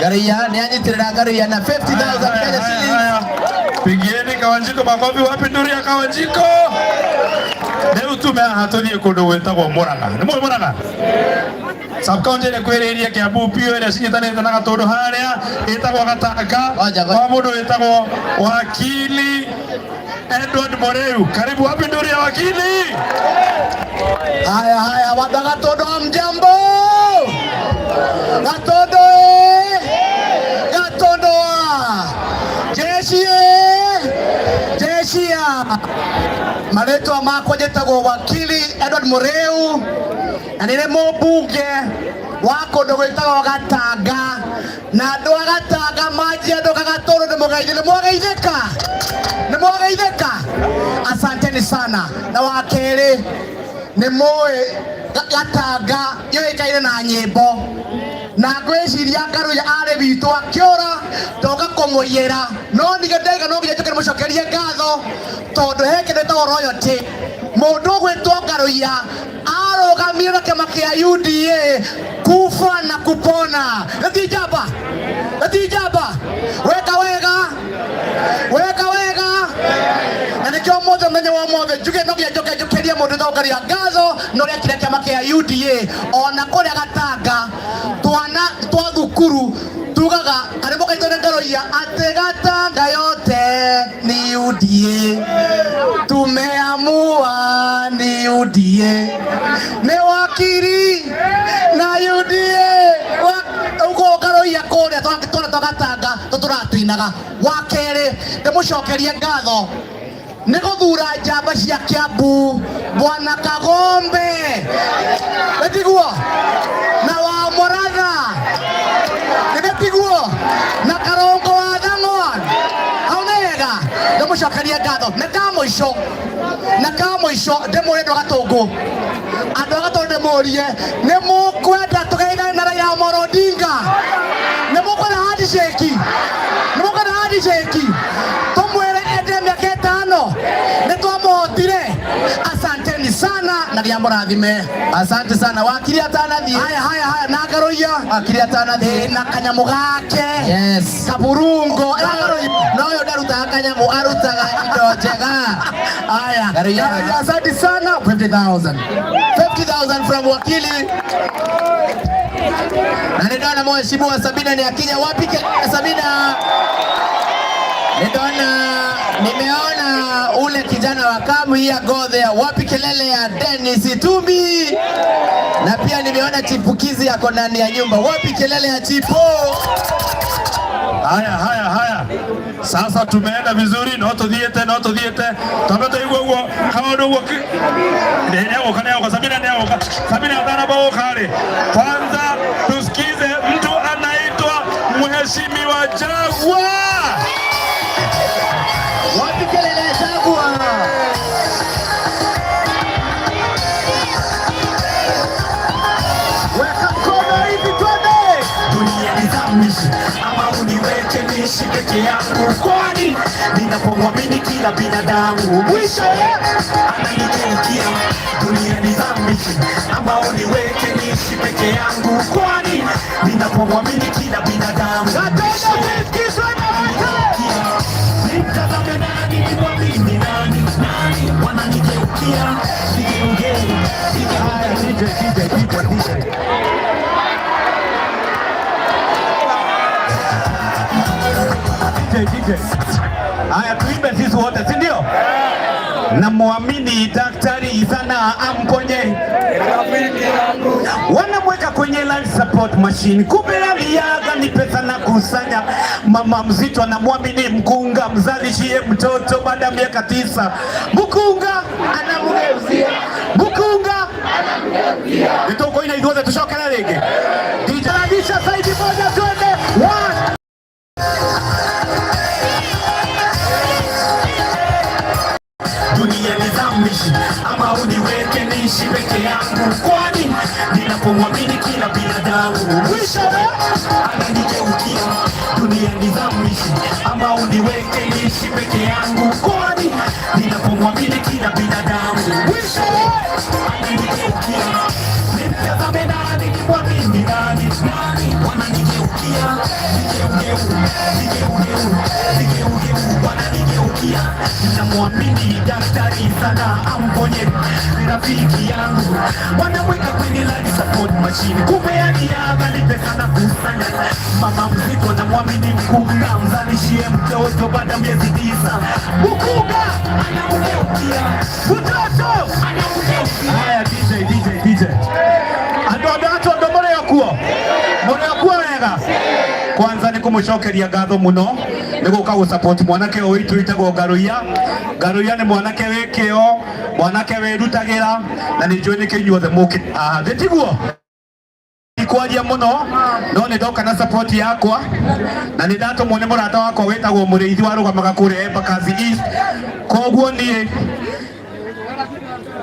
Ngaruiya nĩ anyitĩrĩra Ngaruiya na 50,000 Kenya shillings. Pigieni Kawanjiko makofi. Wapi nduru ya Kawanjiko? Rĩu tume haha tũthiĩ kũndũ gwĩtagwo Murang'a. Nĩ mũĩ Murang'a? Sub county ĩrĩa kwĩrĩirie Kiambu biũ ĩrĩa cinyitanĩte na Gatũndũ harĩa ĩtagwo Gatanga kwa mũndũ wĩtagwo Wakili Edward Moreu. Karibu, wapi nduru ya wakili? Haya haya, watu wa Gatundu hamjambo? Gatundu eh! Gatundu ah! Jeshi eh! Jeshi ah! Marĩtwa makwa njĩtagwo Wakili Edward Mureu na nĩ mũmbunge wa kũndũ gwĩtagwo Gatanga, na andũ a Gatanga manjia andũ a Gatundu nĩ mũgeithio, nĩ mwageithĩka, nĩ mwageithĩka, asanteni sana. Na wa kerĩ nĩ mũĩ Gatanga yũĩkaine na nyĩmbo, na ngwĩciria Ngaruiya arĩ witũ akĩũra ndoka kũmũiyĩra, no ningĩ ndaiga no nginya njũke ndĩmũcokerie ngatho tondũ he kĩndũ gĩtagwo royalty. Mũndũ ũgwĩtwo Ngaruiya arũgamire na kĩama kĩa UDA kufa na kupona. Nĩ njamba, nĩ njamba, weka wega, weka wega, na nĩkĩo ũmũthĩ mũthenya wa ũmũthĩ njuge no nginya njoke njũkĩrie mũndũ wĩtagwo Ngaruiya ngatho na ũrĩa ekire kĩama kĩa UDA. Ona kũrĩa Gatanga twana twa thukuru tugaga karĩmũ kaitũ nĩ Ngaruiya atĩ Gatanga yote ni UDA, tumeamua ni UDA, nĩ wakiri na UDA ũguo Ngaruiya kũrĩa twana twa Gatanga tũtũratwinaga. Wa kerĩ ndĩmũcokerie ngatho nĩ gũthura njamba cia Kiambu Bwana Kagombe nĩtiguo na wa Mũratha nĩtiguo na Karongo wa Thang'wa, hau nĩ wega, ndĩmũcokerie ngatho. Na ka mũico, na ka mũico ndĩmũrie andũ a Gatũngũ, andũ a Gatũngũ ndĩmũrie, nĩ mũkwenda tũgeithane na Raila Amolo Odinga? Nĩ mũkwenda handshake? Nĩ mũkwenda handshake? Tũmwĩre ende mĩaka 5 nĩ twamũhotire. Asanteni sana na Ngai amũrathime. Asante sana wakili atanathiĩ. Haya haya haya, na Ngaruiya wakili atanathiĩ na kanyamũ gake. Yes. Kaburungo. No ũyũ ndarutaga kanyamũ, arutaga indo njega. Haya. Ngaruiya. Asante sana. 50,000. 50,000 from wakili. Na nĩ ndona mheshimiwa Sabina ni akija. Wapi Sabina? Nidona, nimeona ule kijana wa Kamu ya Godhea. Wapi kelele ya Dennis Itumbi? Na pia nimeona chipukizi yako ndani ya nyumba. Wapi kelele ya Chipo? Haya haya haya, sasa tumeenda vizuri, no tuthiete, no tuthiete twambe tuigue uguo kaundu uguo nĩegũka, nĩegũka Sabina, nĩegũka Sabina atanamba gũka rĩ, kwanza tusikize mtu anaitwa Mheshimiwa Jagwa. Wapi kelele ya Jagwa? Weka mkono hivi twende. Dunia nizamishe ama uniweke niishi peke yangu, kwani Ninapomwamini kila binadamu mwisho ananigeukia. Dunia ni dhambi ambao niweke niishi peke yangu, kwani ninapomwamini kila binadamu nimtazame nani, nimwamini nani? Nani wananigeukia? Vigeugeu, vigeugeu. DJ, DJ. Haya, tuimbe sisi wote, si ndio? Namwamini daktari sana amponye, wanamweka kwenye life support machine, kumbe aliaga ni pesa na kusanya. Mama mzito anamwamini mkunga, mzalishie mtoto baada ya miaka 9. Mkunga anamgeuzia, mkunga nitukoina ithuothe tucokere ringi. DJ Radisha saidi moja, twende one. Dunia ni dhambi ama uniweke niishi peke yangu, kwani ninapomwamini kila binadamu mwisho ananigeukia. Dunia ni dhambi ama uniweke niishi peke yangu, kwani ninapomwamini kila binadamu mwisho ananigeukia. Nimtazame nani, nimwamini nani? Nani wananigeukia? Vigeugeu, vigeugeu, vigeugeu wananigeukia. Ninamwamini daktari sana amponye rafiki yangu, wanamweka kwenye life support machine, kumbe aliaga ni pesa na kusanya. Mama mzito namwamini mkunga, mzalishie mtoto baada ya miezi 9. Mkunga anamgeukia, mtoto anamgeukia. Haya, DJ, DJ, DJ. Andu andũ mũrĩ o kuo, mũrĩ o kuo wega. Kwanza nĩ kũmũcokeria ngatho mũno nĩ gũka gũ support mwanake ũyũ witũ wĩtagwo Ngaruiya. Ngaruiya nĩ mwanake wĩ kĩo, mwanake wĩrutagĩra, na nĩ njũĩ nĩkĩo inyuothe mũkĩte haha, thĩ tiguo? Ikwaria mũno no nĩ ndoka na support yakwa, na nĩ ndatũmwo nĩ mũrata wakwa wĩtagwo Mũrĩithi warũgamaga kũrĩa Embakasi East. Koguo niĩ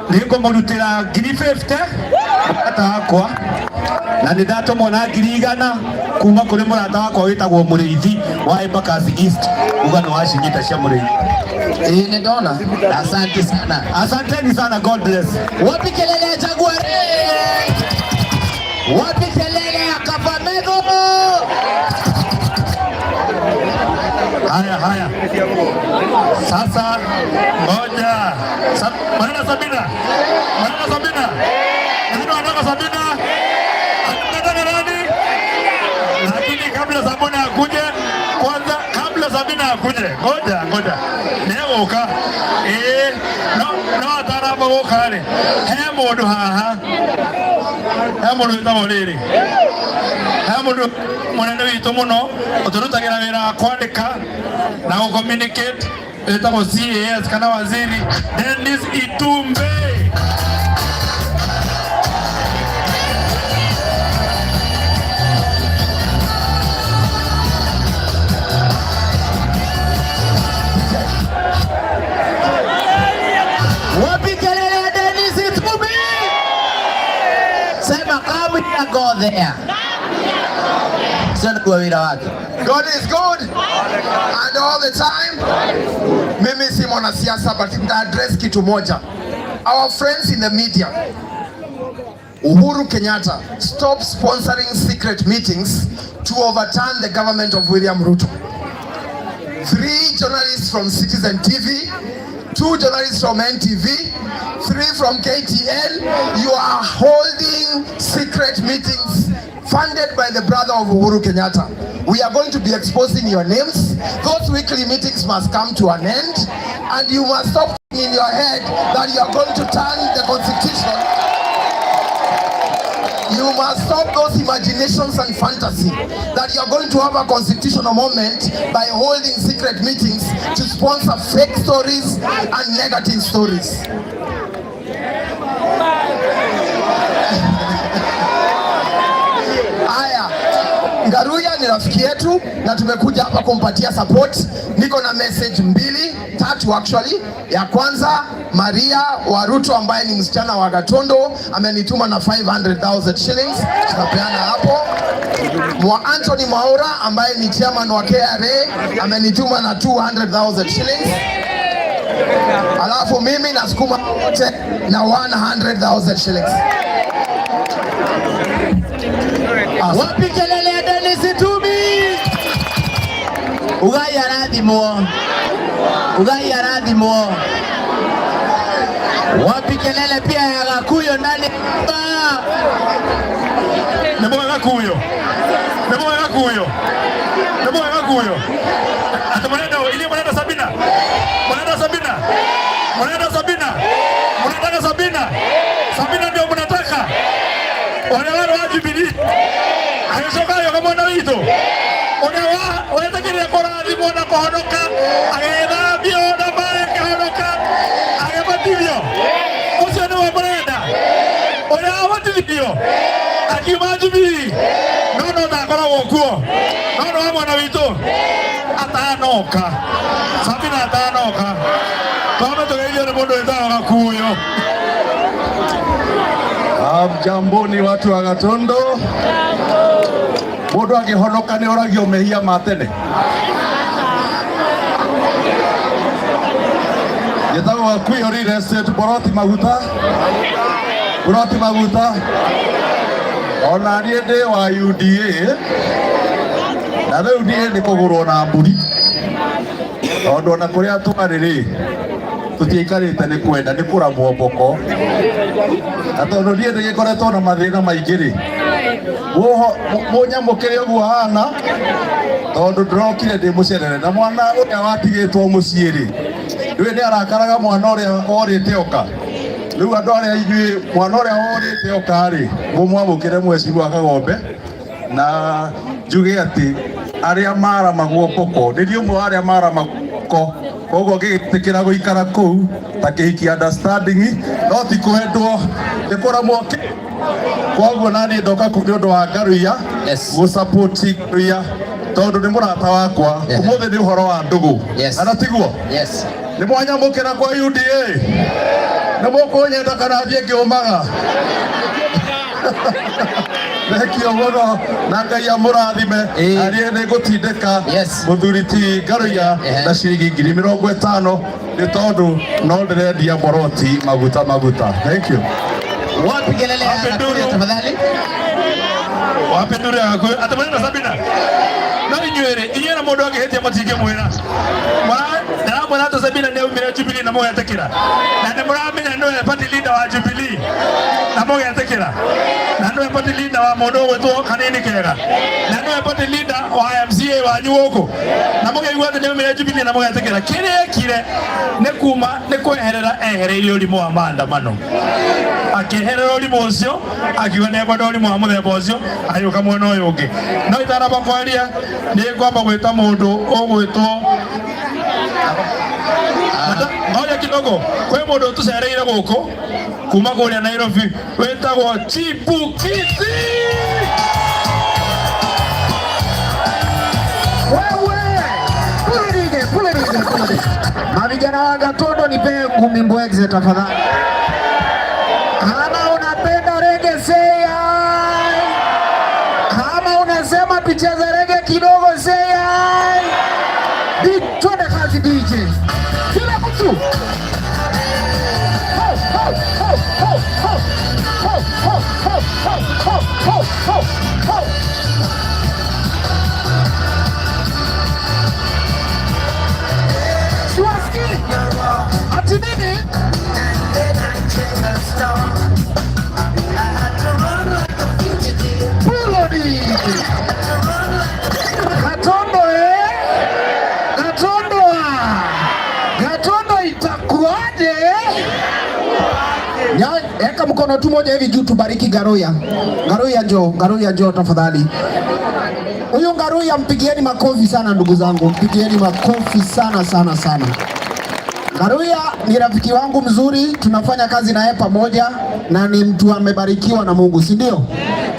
nĩ ngũmũrutĩra ngiri 50 mũrata wakwa, na nĩ ndatũmwo na ngiri 100 kuma kũrĩ mũrata wakwa wĩtagwo Mũrĩithi wa Embakasi East. Uga nĩ wacinyita cia Mũrĩithi. Ĩĩ, nĩ ndona. Asante sana. Asanteni sana, God bless. Wapi kelele ya Jaguar? Wapi kelele ya Kakamega? Haya, haya. Sasa ngoja. Maneno Sabina. Maneno Sabina. Nani anataka Sabina? Anataka nani? Lakini kabla Sabina akuje, kwanza kabla Sabina akuje. Ngoja, ngoja. Negoka. No, no ataramba guka ri. He mundu haha. He mundu witagwo riri. He mundu munene witũ mũno ũtũrutagĩra wĩra wa kwandĩka na gũ communicate wĩtagwo CAS kana waziri Dennis Itumbe. Wapi kelele ya Dennis Itumbe? Sema come here, go there. Sio kwa wira wake. God is good and all the time. Mimi si mwanasiasa but nita address kitu moja. Our friends in the media, Uhuru Kenyatta, stop sponsoring secret meetings to overturn the government of William Ruto. 3 journalists from Citizen TV, 2 journalists from NTV, 3 from KTN. You are holding secret meetings funded by the brother of Uhuru Kenyatta. We are going to be exposing your names. Those weekly meetings must come to an end, and you must stop in your head that you are going to turn the constitution. You must stop those imaginations and fantasy that you are going to have a constitutional moment by holding secret meetings to sponsor fake stories and negative stories. Aya, Ngaruya ni rafiki yetu na tumekuja hapa kumpatia support. Niko na message mbili tatu actually. Ya kwanza, Maria Waruto ambaye ni msichana wa Gatondo amenituma na 500,000 shillings, tutapeana hapo. Mwa Anthony Mwaura ambaye ni chairman wa KRA amenituma na 200,000 shillings. Alafu mimi nasukuma wote na 100,000 shillings. Wapi kelele ya Dennis Tumi? Ugai arathimwo. Ugai arathimwo. Wapi kelele pia ya Gakuyo ndani ya nyumba? Nĩ mwega Gakuyo, nĩ mwega Gakuyo, nĩ mwega Gakuyo. Atĩ mũrenda inyuĩ, mũrenda Sabina, mũrenda Sabina, mũrenda Sabina, mũnataka Sabina, Sabina ndio mnataka. Ũrĩa warĩ wa Jubilee agĩcoka agĩũka mwena witũ, ũrĩa wa wetĩkĩrire kũrathimwo na kũhonoka, agĩthambio na maĩ, akĩhonoka, agĩbatithio, ũcio nĩwe mũrenda, ũrĩa wabatithirio akiuma Jubilee, no ndakoragwo kuo, no wa mwena witũ atanoka. Sabina atanoka, twambe tũgeithio nĩ mũndũ wĩtagwo Gakuyo. Mjamboni watu wa Gatondo. Mundu angihonoka ni oragio mehia ma tene. Njĩtagwo Gakuyo Real Estate, Boroti Maguta. Boroti Maguta. Ona niĩ ndĩ wa UDA na rĩu niĩ nĩ kũgũrwo na mbũri, tondũ ona kũrĩa twarĩ rĩ, tũtiaikarĩte nĩ kwenda, nĩ kũramwo mboko, na tondũ niĩ ndĩgĩkoretwo na mathĩna maingĩ rĩ, mũnyamũkĩre ũguo hana, tondũ ndĩrokire ndĩ mũcerere na mwana ũrĩa watigĩtwo mũciĩ rĩ, ndũĩ nĩ arakaraga mwana ũrĩa orĩte oka. Rĩu andũ arĩa inyuĩ mwana ũrĩa orĩte oka rĩ, mũmwamũkĩre mwecigua Kagombe, na njuge atĩ arĩa maramagwo mboko, nĩ niĩ ũmwe wa arĩa maramagwo mboko, koguo ngĩgĩtĩkĩra gũikara kũu ta kĩhiki understanding, no ti kwendwo, nĩ kũramwo kĩ. Koguo naniĩ ndoka kũu nĩ ũndũ wa Ngaruiya, gũsupport Ngaruiya tondũ nĩ mũrata wakwa. Ũmũthĩ nĩ ũhoro wa ndũgũ, kana tiguo? Nĩ mwanyamũkĩra kwa UDA? Nĩ mũkũnyenda kana thiĩ ngĩũmaga? Thengio mũno na Ngai amũrathime. Na niĩ nĩ ngũtindĩka mũthuri ti Ngaruiya na ciringi 50,000, nĩ tondũ no ndĩrendia boroti maguta maguta. Thank you. Wapi kelele ya Gakuyo tafadhali? Wapi nduru ya Gakuyo? Atĩ mũrenda Sabina? No inyuĩ rĩ, inyuĩ na mũndũ angĩhĩtia mũtingĩmwĩra. Ndĩramwĩra atĩ Sabina nĩ aumire Jubilee na mũgetĩkĩra, na nĩ mũramenya nĩwe party leader wa Jubilee na mũgetĩkĩra, na nĩwe party leader wa mũndũ ũgwĩtwo Kanini Kega, na nĩwe party leader wa MCA wanyu gũkũ, na mũkaigua atĩ nĩ aumire Jubilee na mũgetĩkĩra. Kĩrĩa ekire nĩ kuma nĩ kweherera ehereirie ũrimũ wa maandamano, akĩeherera ũrimũ ũcio, akiuga nĩ ekwenda ũrimũ wa mũthemba ũcio, agĩũka mwena ũyũ ũngĩ. No itanamba kwaria, nĩ ngwamba gwĩta mũndũ ũgwĩtwo, ngoja kidogo, kwĩ mũndũ ũtũcereire gũkũ kuma kũrĩa Nairobi wĩtagwo Chipukizi. Wewe, pule DJ, pule DJ, pule DJ. Mavijana wa Gatondo, nipe ngumi mbwegze tafadhali. Kama unapenda reggae say hi. Kama unasema tucheze reggae kidogo say hi. Twende kazi DJ. Kila mtu. Ho, ho, ho, ho, ho. Ho, ho, ho, ho, ho, ho, ho, ho. Siwasikii. Ati nini? Pulodi. Gatondo eh? Gatondo ah. Gatondo itakuwaje? Eka mkono tu moja hivi juu tubariki Ngaruiya. Ngaruiya njoo, Ngaruiya njoo tafadhali. Huyu Ngaruiya mpigieni makofi sana ndugu zangu, mpigieni makofi sana sana sana. Ngaruiya ni rafiki wangu mzuri, tunafanya kazi naye pamoja na ni mtu amebarikiwa na Mungu, si ndio?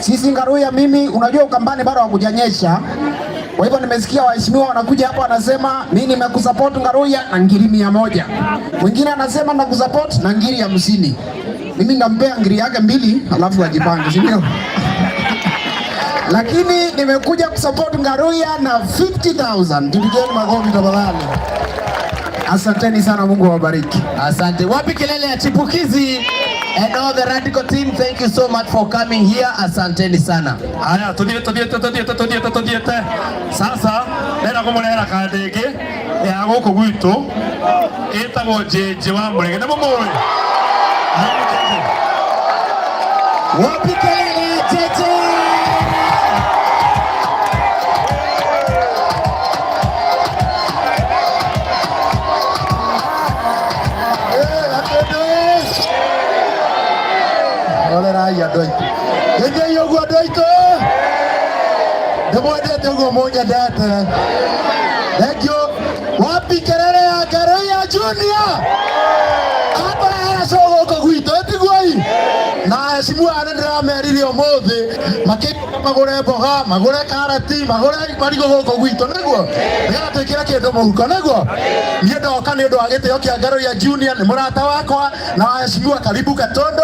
Sisi Ngaruya, mimi unajua Ukambani bado hakujanyesha. Kwa hivyo nimesikia waheshimiwa wanakuja hapa wanasema mimi nimekusupport Ngaruya na ngiri 100. Mwingine anasema nakusupport na ngiri 50. Mimi ndampea ngiri yake 2 alafu ajipange, si ndio? Lakini nimekuja kusupport Ngaruya na 50,000. Tupigeni makofi tafadhali. Asanteni sana, Mungu awabariki. Asante. Wapi kelele ya chipukizi? And all the radical team, thank you so much for coming here. Asanteni sana. Haya, tuthiete tuthiete tuthiete tuthiete tuthiete. Sasa ndĩrenda kũmũrehera kandi ĩngĩ ya gũkũ gwitũ ĩtagwo Njĩnjĩ wa Mũrĩge. Nĩ mũmũĩ? Wapi kelele ya Jeje? Orerai andå aitå gä å guo andå aitå ndä mwendete å guo må nyendete thengio. Wapi kelele ya Ngaruiya Junior? Atũrehera show gũkũ gwitũ ĩtiguoi na heshimiwa aya nĩndĩramerire ũmũthĩ makĩinũka magũre mboga magũre karati magũre marigũ gũkũ gwitũ nĩguo nĩgetha twĩkĩre kĩndũ mũhuko nĩguo niĩ ndoka nĩ ũndũ wa gĩtĩo kĩa Ngaruiya Junior nĩ mũrata wakwa na waheshimiwa karibu Gatundu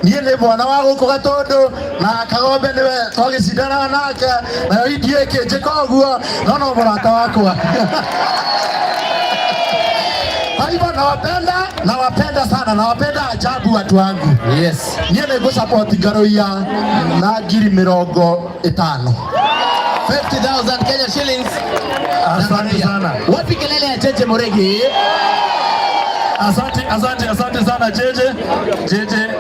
niĩ nĩ mwana wa gũkũ Gatundu na Kagombe nĩwe twagĩcindanaga nake nayo idia ĩkĩnjĩka ũguo no no mũrata wakwa. Kwa hivyo nawapenda, nawapenda sana, nawapenda ajabu watu wangu. Yes. Niĩ nĩ ngũsupport Ngaruiya na ngiri 50. 50,000 Kenya shillings. Asante sana. Wapi kelele ya Jeje Muregi? Asante, asante, asante sana Jeje. Jeje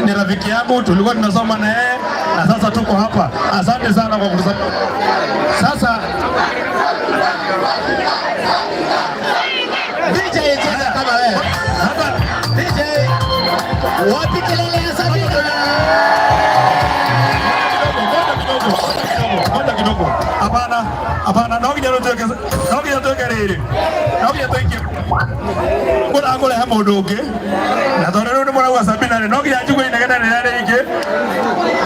ni rafiki yangu, tulikuwa tunasoma na yeye na sasa tuko hapa. Asante sana kwa kutusupport. Sasa DJ cheza kama wewe. Hapa DJ wapi kelele ya Sabina? Ngoja kidogo. Hapana, hapana, no nginya tuweke, no nginya tuweke rĩrĩ. No nginya tuikie. Kũra kũrehe mũndũ ũngĩ. Na tondũ rĩu nĩ mũrauga Sabina rĩ, no nginya njigue inegene rĩrĩa rĩingĩ.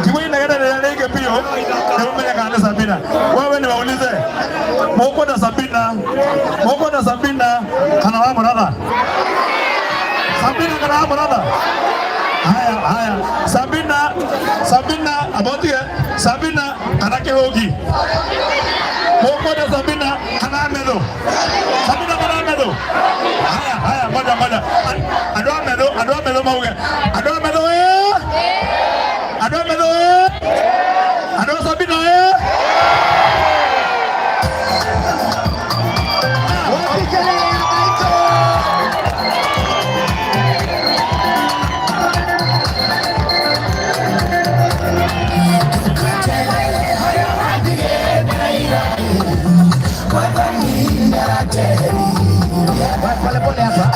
Njigue inegene rĩrĩa rĩingĩ biũ, nĩ mũmenye kana nĩ Sabina. Wewe ni waulize, mũkwenda Sabina, mũkwenda Sabina kana wa mũratha? Sabina kana wa mũratha? Haya, haya. Sabina, Sabina, abotige, Sabina kana kĩhũngi. Mũkwenda Sabina kana metho? Sabina kana metho? Haya, haya, ngoja ngoja. Andũ a metho, andũ a metho mauge. Andũ a metho ĩ? Andũ a metho ĩ? Andũ a Sabina ĩ? Wapi kelele ya Maito? Pole pole hapa.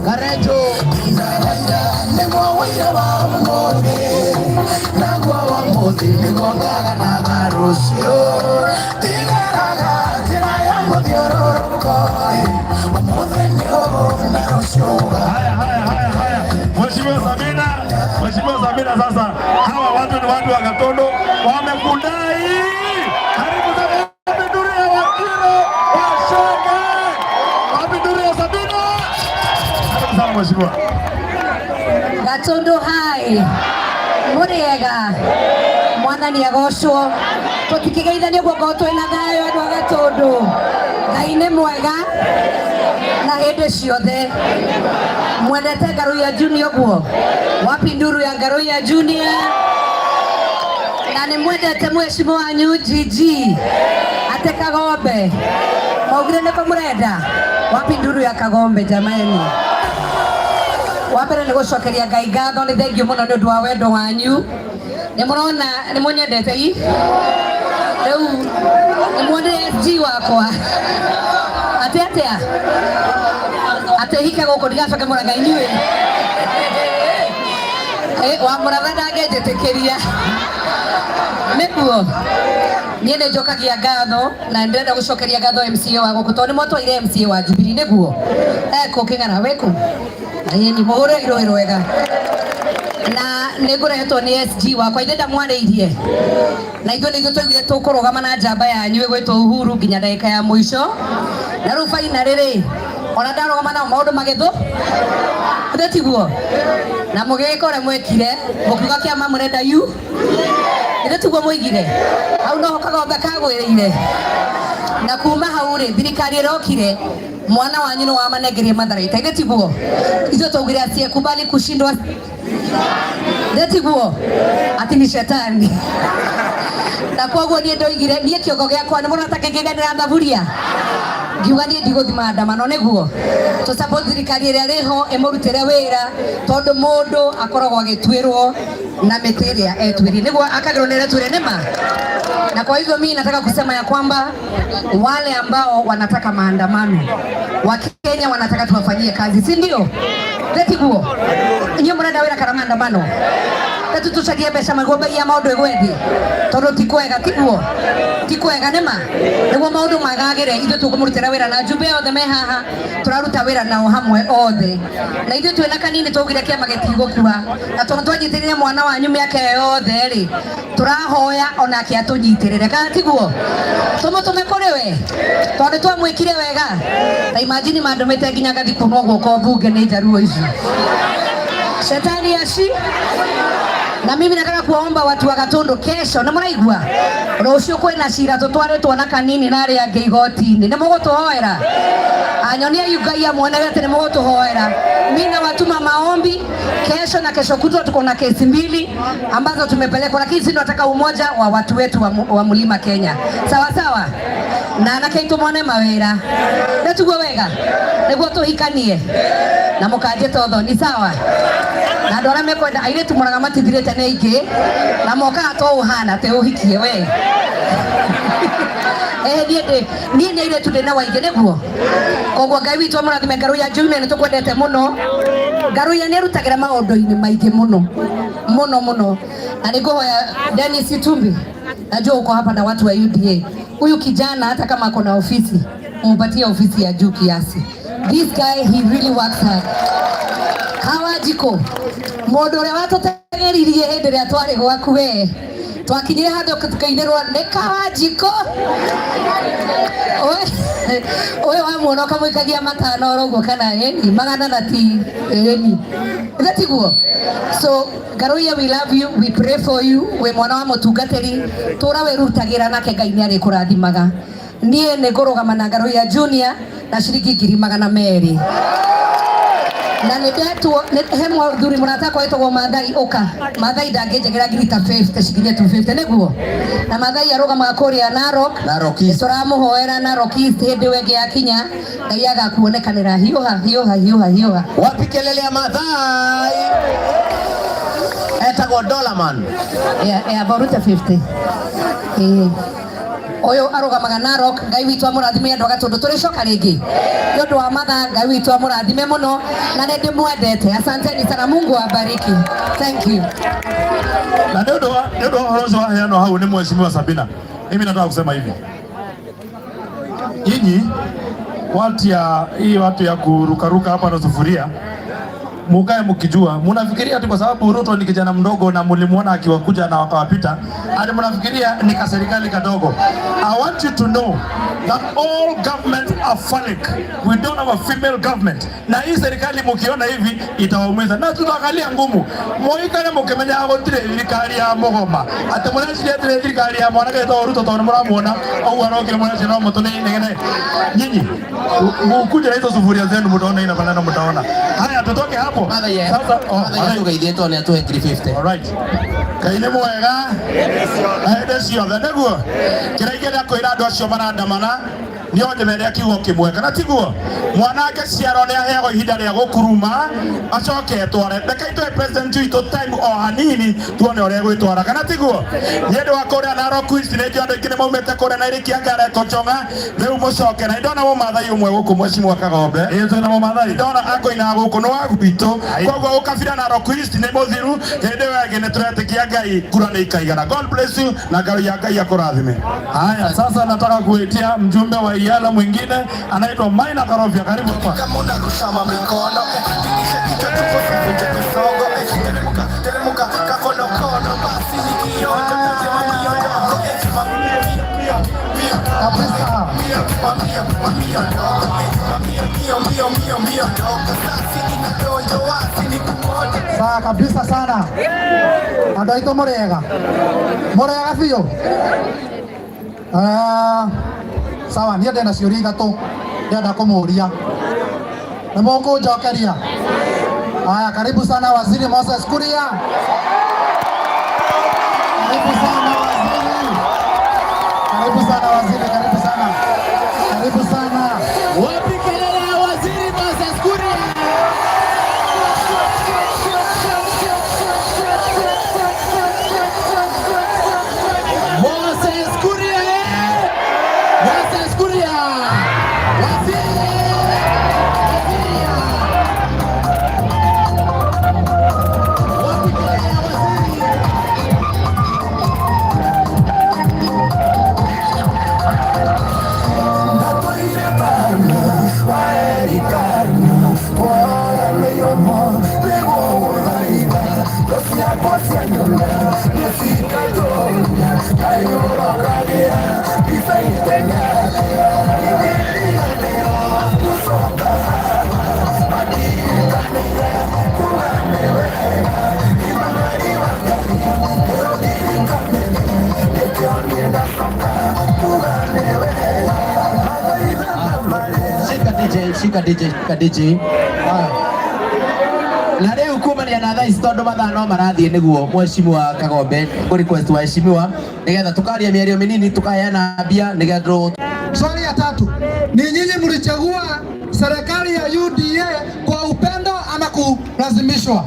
Karejo. Haya, haya, haya, haya. Mheshimiwa Sabina, Mheshimiwa Sabina, sasa hawa watu ni watu wa Gatundu wamekudai. Karibu sana Wapi ya Wakiro Washoge. Wapi ya Sabina? Karibu sana mheshimiwa. Gatundu hai muriega mwathani agocwo tutikigeithania guoko twina thayo andu a Gatundu. Ngai nĩ mwega na hĩndĩ ciothe. Mwendete Ngaruiya Junior guo? Wapi nduru ya Ngaruiya Junior? Na nĩ mwendete mheshimiwa wanyu GG ate Kagombe maugire nĩko mũrenda? Wapi nduru ya Kagombe jamani? Wa mbere nĩ gũcokeria Ngai ngatho, nĩ thengio mũno nĩ ũndũ wa wendo wanyu. Nĩ mũrona nĩ mũnyendete i rĩu nĩ muonire SG wakwa atĩ atĩa atĩ hike gũkũ ndigacoke mũrang'a inyuĩ. Eh, wa mũratha ndangĩnjĩtĩkĩria nĩguo niĩ nĩ njokagia ngatho na ndĩrenda gũcokeria ngatho MCA wa gũkũ tondũ nĩ mwatwarire MCA wa Jubilee nĩguo ekũ kĩng'ara wĩkũ ĩni mũhũre irũĩ rwega na nĩ ngũrehetwo nĩ SG wakwa ithe ndamwarĩirie na ithuĩ nĩ ithuĩ twaiguire tũkũrũgama na njamba yanyu ĩgwĩtwo Uhuru nginya ndagĩka ya mũico na rĩu finally rĩ ona ndarũgama nao maũndũ magĩthũ ithe tiguo na mũgĩka ũrĩa mwekire mũkiuga kĩama mũrenda yu ithe tiguo mũigire hau noho kagombe kagwĩrĩire na kuma hau rĩ thirikari ĩrokire mwana wanyu nĩ wamanengerie matharaita ithe tiguo ithuĩ twaugire asiyekubali kushindwa ithe tiguo ati ni shetani na koguo niĩ ndoigire niĩ kĩongo gĩakwa nĩ mũrona ta kĩngĩganĩra thaburia ngiuga niĩ ndigũthiĩ maandamano nĩguo tũ support thirikari ĩrĩa ĩrĩho ĩmũrutĩre wĩra tondũ mũndũ akoragwo agĩtuĩrwo na mĩtĩ ĩrĩa etuĩrie nĩguo akagĩrwo nĩ ĩrĩa etuĩrie nĩma. Na kwa hivyo mimi nataka kusema ya kwamba wale ambao wanataka maandamano Wakenya wanataka tuwafanyie kazi, si ndio? Tiguo inyuĩ mũrenda wĩra kana maandamano tetu tucarie mbeca maguo mbei ya maũndũ ĩgwe thĩ tondũ ti kwega tiguo ti kwega nĩma nĩguo maũndũ magagĩre ithuĩ tũkũmũrutĩra wĩra na njumbe othe me haha tũraruta wĩra nao hamwe othe na ithuĩ twĩna kanini twaugire kĩama gĩtigũkua na tondũ twanyitĩrĩire mwana wanyu mĩaka ĩyo yothe rĩ tũrahoya onake atũnyitĩrĩre kana tiguo tũmũtũme kũrĩ we tondũ twamwĩkire wega ta imagine mandũmĩte nginya ngathi kunwo guoko mbunge nĩ njaruo ici shetani aci na mimi nataka kuwaomba watu wa Gatundu kesho nĩ mũraigua rũciũ kwĩna cira tũtwarĩtwo na kanini na arĩa angĩ igoti-inĩ nĩ mũgũtũhoera anyonia yu Ngai amuonere atĩ nĩ mũgũtũhoera mi nawatuma maombi kesho na kesho kutwa tuko na kesi mbili ambazo tumepelekwa, lakini sisi tunataka umoja wa watu wetu wa mlima Kenya, sawa sawa na anake aitũ mone mawĩra nĩ wega nĩguo tũhikanie na mũkanjĩta ũthoni sawa na andũ arĩa mekwenda airĩtu moraga matithirĩte nĩ aingĩ na mokaga to ũhana atĩ ũhikie we. Eh, niĩ ndĩ niĩ nĩ airĩtu ndĩ na waingĩ nĩguo koguo Ngai witũ amũrathime Ngaruiya Junior nĩ tũkwendete mũno Ngaruiya nĩ arutagĩra maũndũ-inĩ maingĩ mũno mũno mũno na nĩngũhoya Dennis Itumbi najua uko hapa na watu wa UDA huyu kijana hata kama ako na ofisi mumpatie ofisi ya juu kiasi. This guy, he really works hard. Kawajiko mũndũ ũrĩa watũteng'eririe hĩndĩ ĩrĩa twarĩ gwaku we twakinyire handũ tũkainĩrwo nĩ Kawajiko ũyũ wamuona ũkamũikagia matano oro ũguo kana ĩni magana na ti ĩni ithe tiguo. So Ngaruiya, we love you, we pray for you. Wĩ mwana wa mũtungatĩri tũra wĩrutagĩra nake Ngai nĩ arĩkũrathimaga. Niĩ nĩ ngũrũgama na Ngaruiya Junior na ciringi 200,000 na nĩ ndetwo he mũthuri mũrata akwa wĩtagwo Mathai ũka Mathai ndangĩnjegera ngiri ta 50 cikinye 250 nĩguo na Mathai arũgamaga kũrĩa Narok. Narok East. Tũramũhoera Narok East hĩndĩ ĩyo ĩngĩ yakinya Ngai agakuonekanĩra hiũha hiũha hiũha hiũha. Wapi kelele ya Mathai? Etagwo Dollarman. Yeah, borute 50. Eh. Ũyũ arũgamaga Narok Ngai witũ amũrathime andũ a Gatũndũ tũrĩcoka rĩngĩ nĩ ũndũ wa mathaa Ngai witũ amũrathime mũno na nĩ ndĩmwendete. Asanteni sana, Mungu awabariki. Thank you. Na nĩ ũndũ wa ũhoro ũcio waheanwo hau nĩ Mheshimiwa Sabina, mimi nataka kusema hivi, nyinyi watu ya hii watu ya kurukaruka hapa na sufuria mukae mkijua, munafikiria ati kwa sababu Ruto ni kijana mdogo na mulimuona akiwakuja na wakawapita, ati munafikiria ni ka serikali kadogo. I want you to know that all governments are phallic. We don't have a female government. Na hii serikali mukiona hivi itawaumiza, na tutaangalia ngumu muikare mukimenya gutire thirikari ya mugoma ati mureciria atire thirikari ya mwanake etagwo Ruto tondu muramuona ũguo arokire mureciria no mũtũnenegene. Nyinyi mukuje na hizo sufuria zenu, mutaona ina maneno, mutaona. Haya, tutoke hapo sasa. Oh, Mathai tondũ nĩ atũhe ngiri 50. All right. Ngai nĩ mwega na hĩndĩ ciothe nĩguo kĩrĩa ingĩenda kwĩra andũ acio marandamana Nio nyemere kiugo kimwe kana tiguo? Mwanake ciarwo nĩ aheagwo ihinda rĩa gũkuruma acoke etware. Reke itũhe president witũ time o hanini tuone ũrĩa egwĩtwara, kana tiguo? Niĩ ndĩ wa kũrĩa Narok East, nĩ njũĩ andũ aingĩ nĩ maumĩte kũrĩa Nairikia Ngaretwo Chong'a, rĩu mũcoke. Na nĩndona mũmathai ũmwe gũkũ, Mheshimiwa Kagombe. Ĩĩ, twĩna mũmathai. Ndona akũinaga gũkũ nĩ wa gwitũ, koguo ũkabira Narok East nĩ mũthiru. Hĩndĩ ĩyo ĩngĩ nĩ tũretĩkia Ngai kura nĩ ikaigana. God bless you na Ngai ya Ngai akũrathime. Haya, sasa nataka kuitia mjumbe wa Iyala mwingine anaitwa Maina Karofia. Karibu hapa. Sawa kabisa sana. Andũ aitũ mũrĩega? Mũrĩega biũ? Ah, sawa, niĩ ndĩna ciũria ithatũ ndĩrenda kũmũria. Nĩ mũkũnjokeria? Haya, karibu sana Waziri Moses Kuria. Karibu sana waziri. Karibu sana waziri, karibu sana. Karibu sana. Wapi kelele ya Waziri Moses Kuria? Moses Kuria! Moses Kuria! Waziri! Wapi kelele ya waziri? Shika DJ, shika DJ, shika DJ. Haya. Na rĩu kumania na thaa ici tondũ mathaa no marathiĩ nĩguo mheshimiwa Kagombe ngũ request waheshimiwa nĩgetha tukaria mĩario mĩnini tukaheana mbia nĩgetha. Swali ya tatu, ni nyinyi mlichagua serikali ya UDA kwa upendo ama kulazimishwa?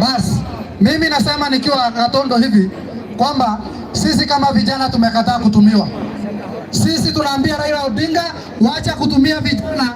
Basi mimi nasema nikiwa Gatondo hivi kwamba sisi kama vijana tumekataa kutumiwa.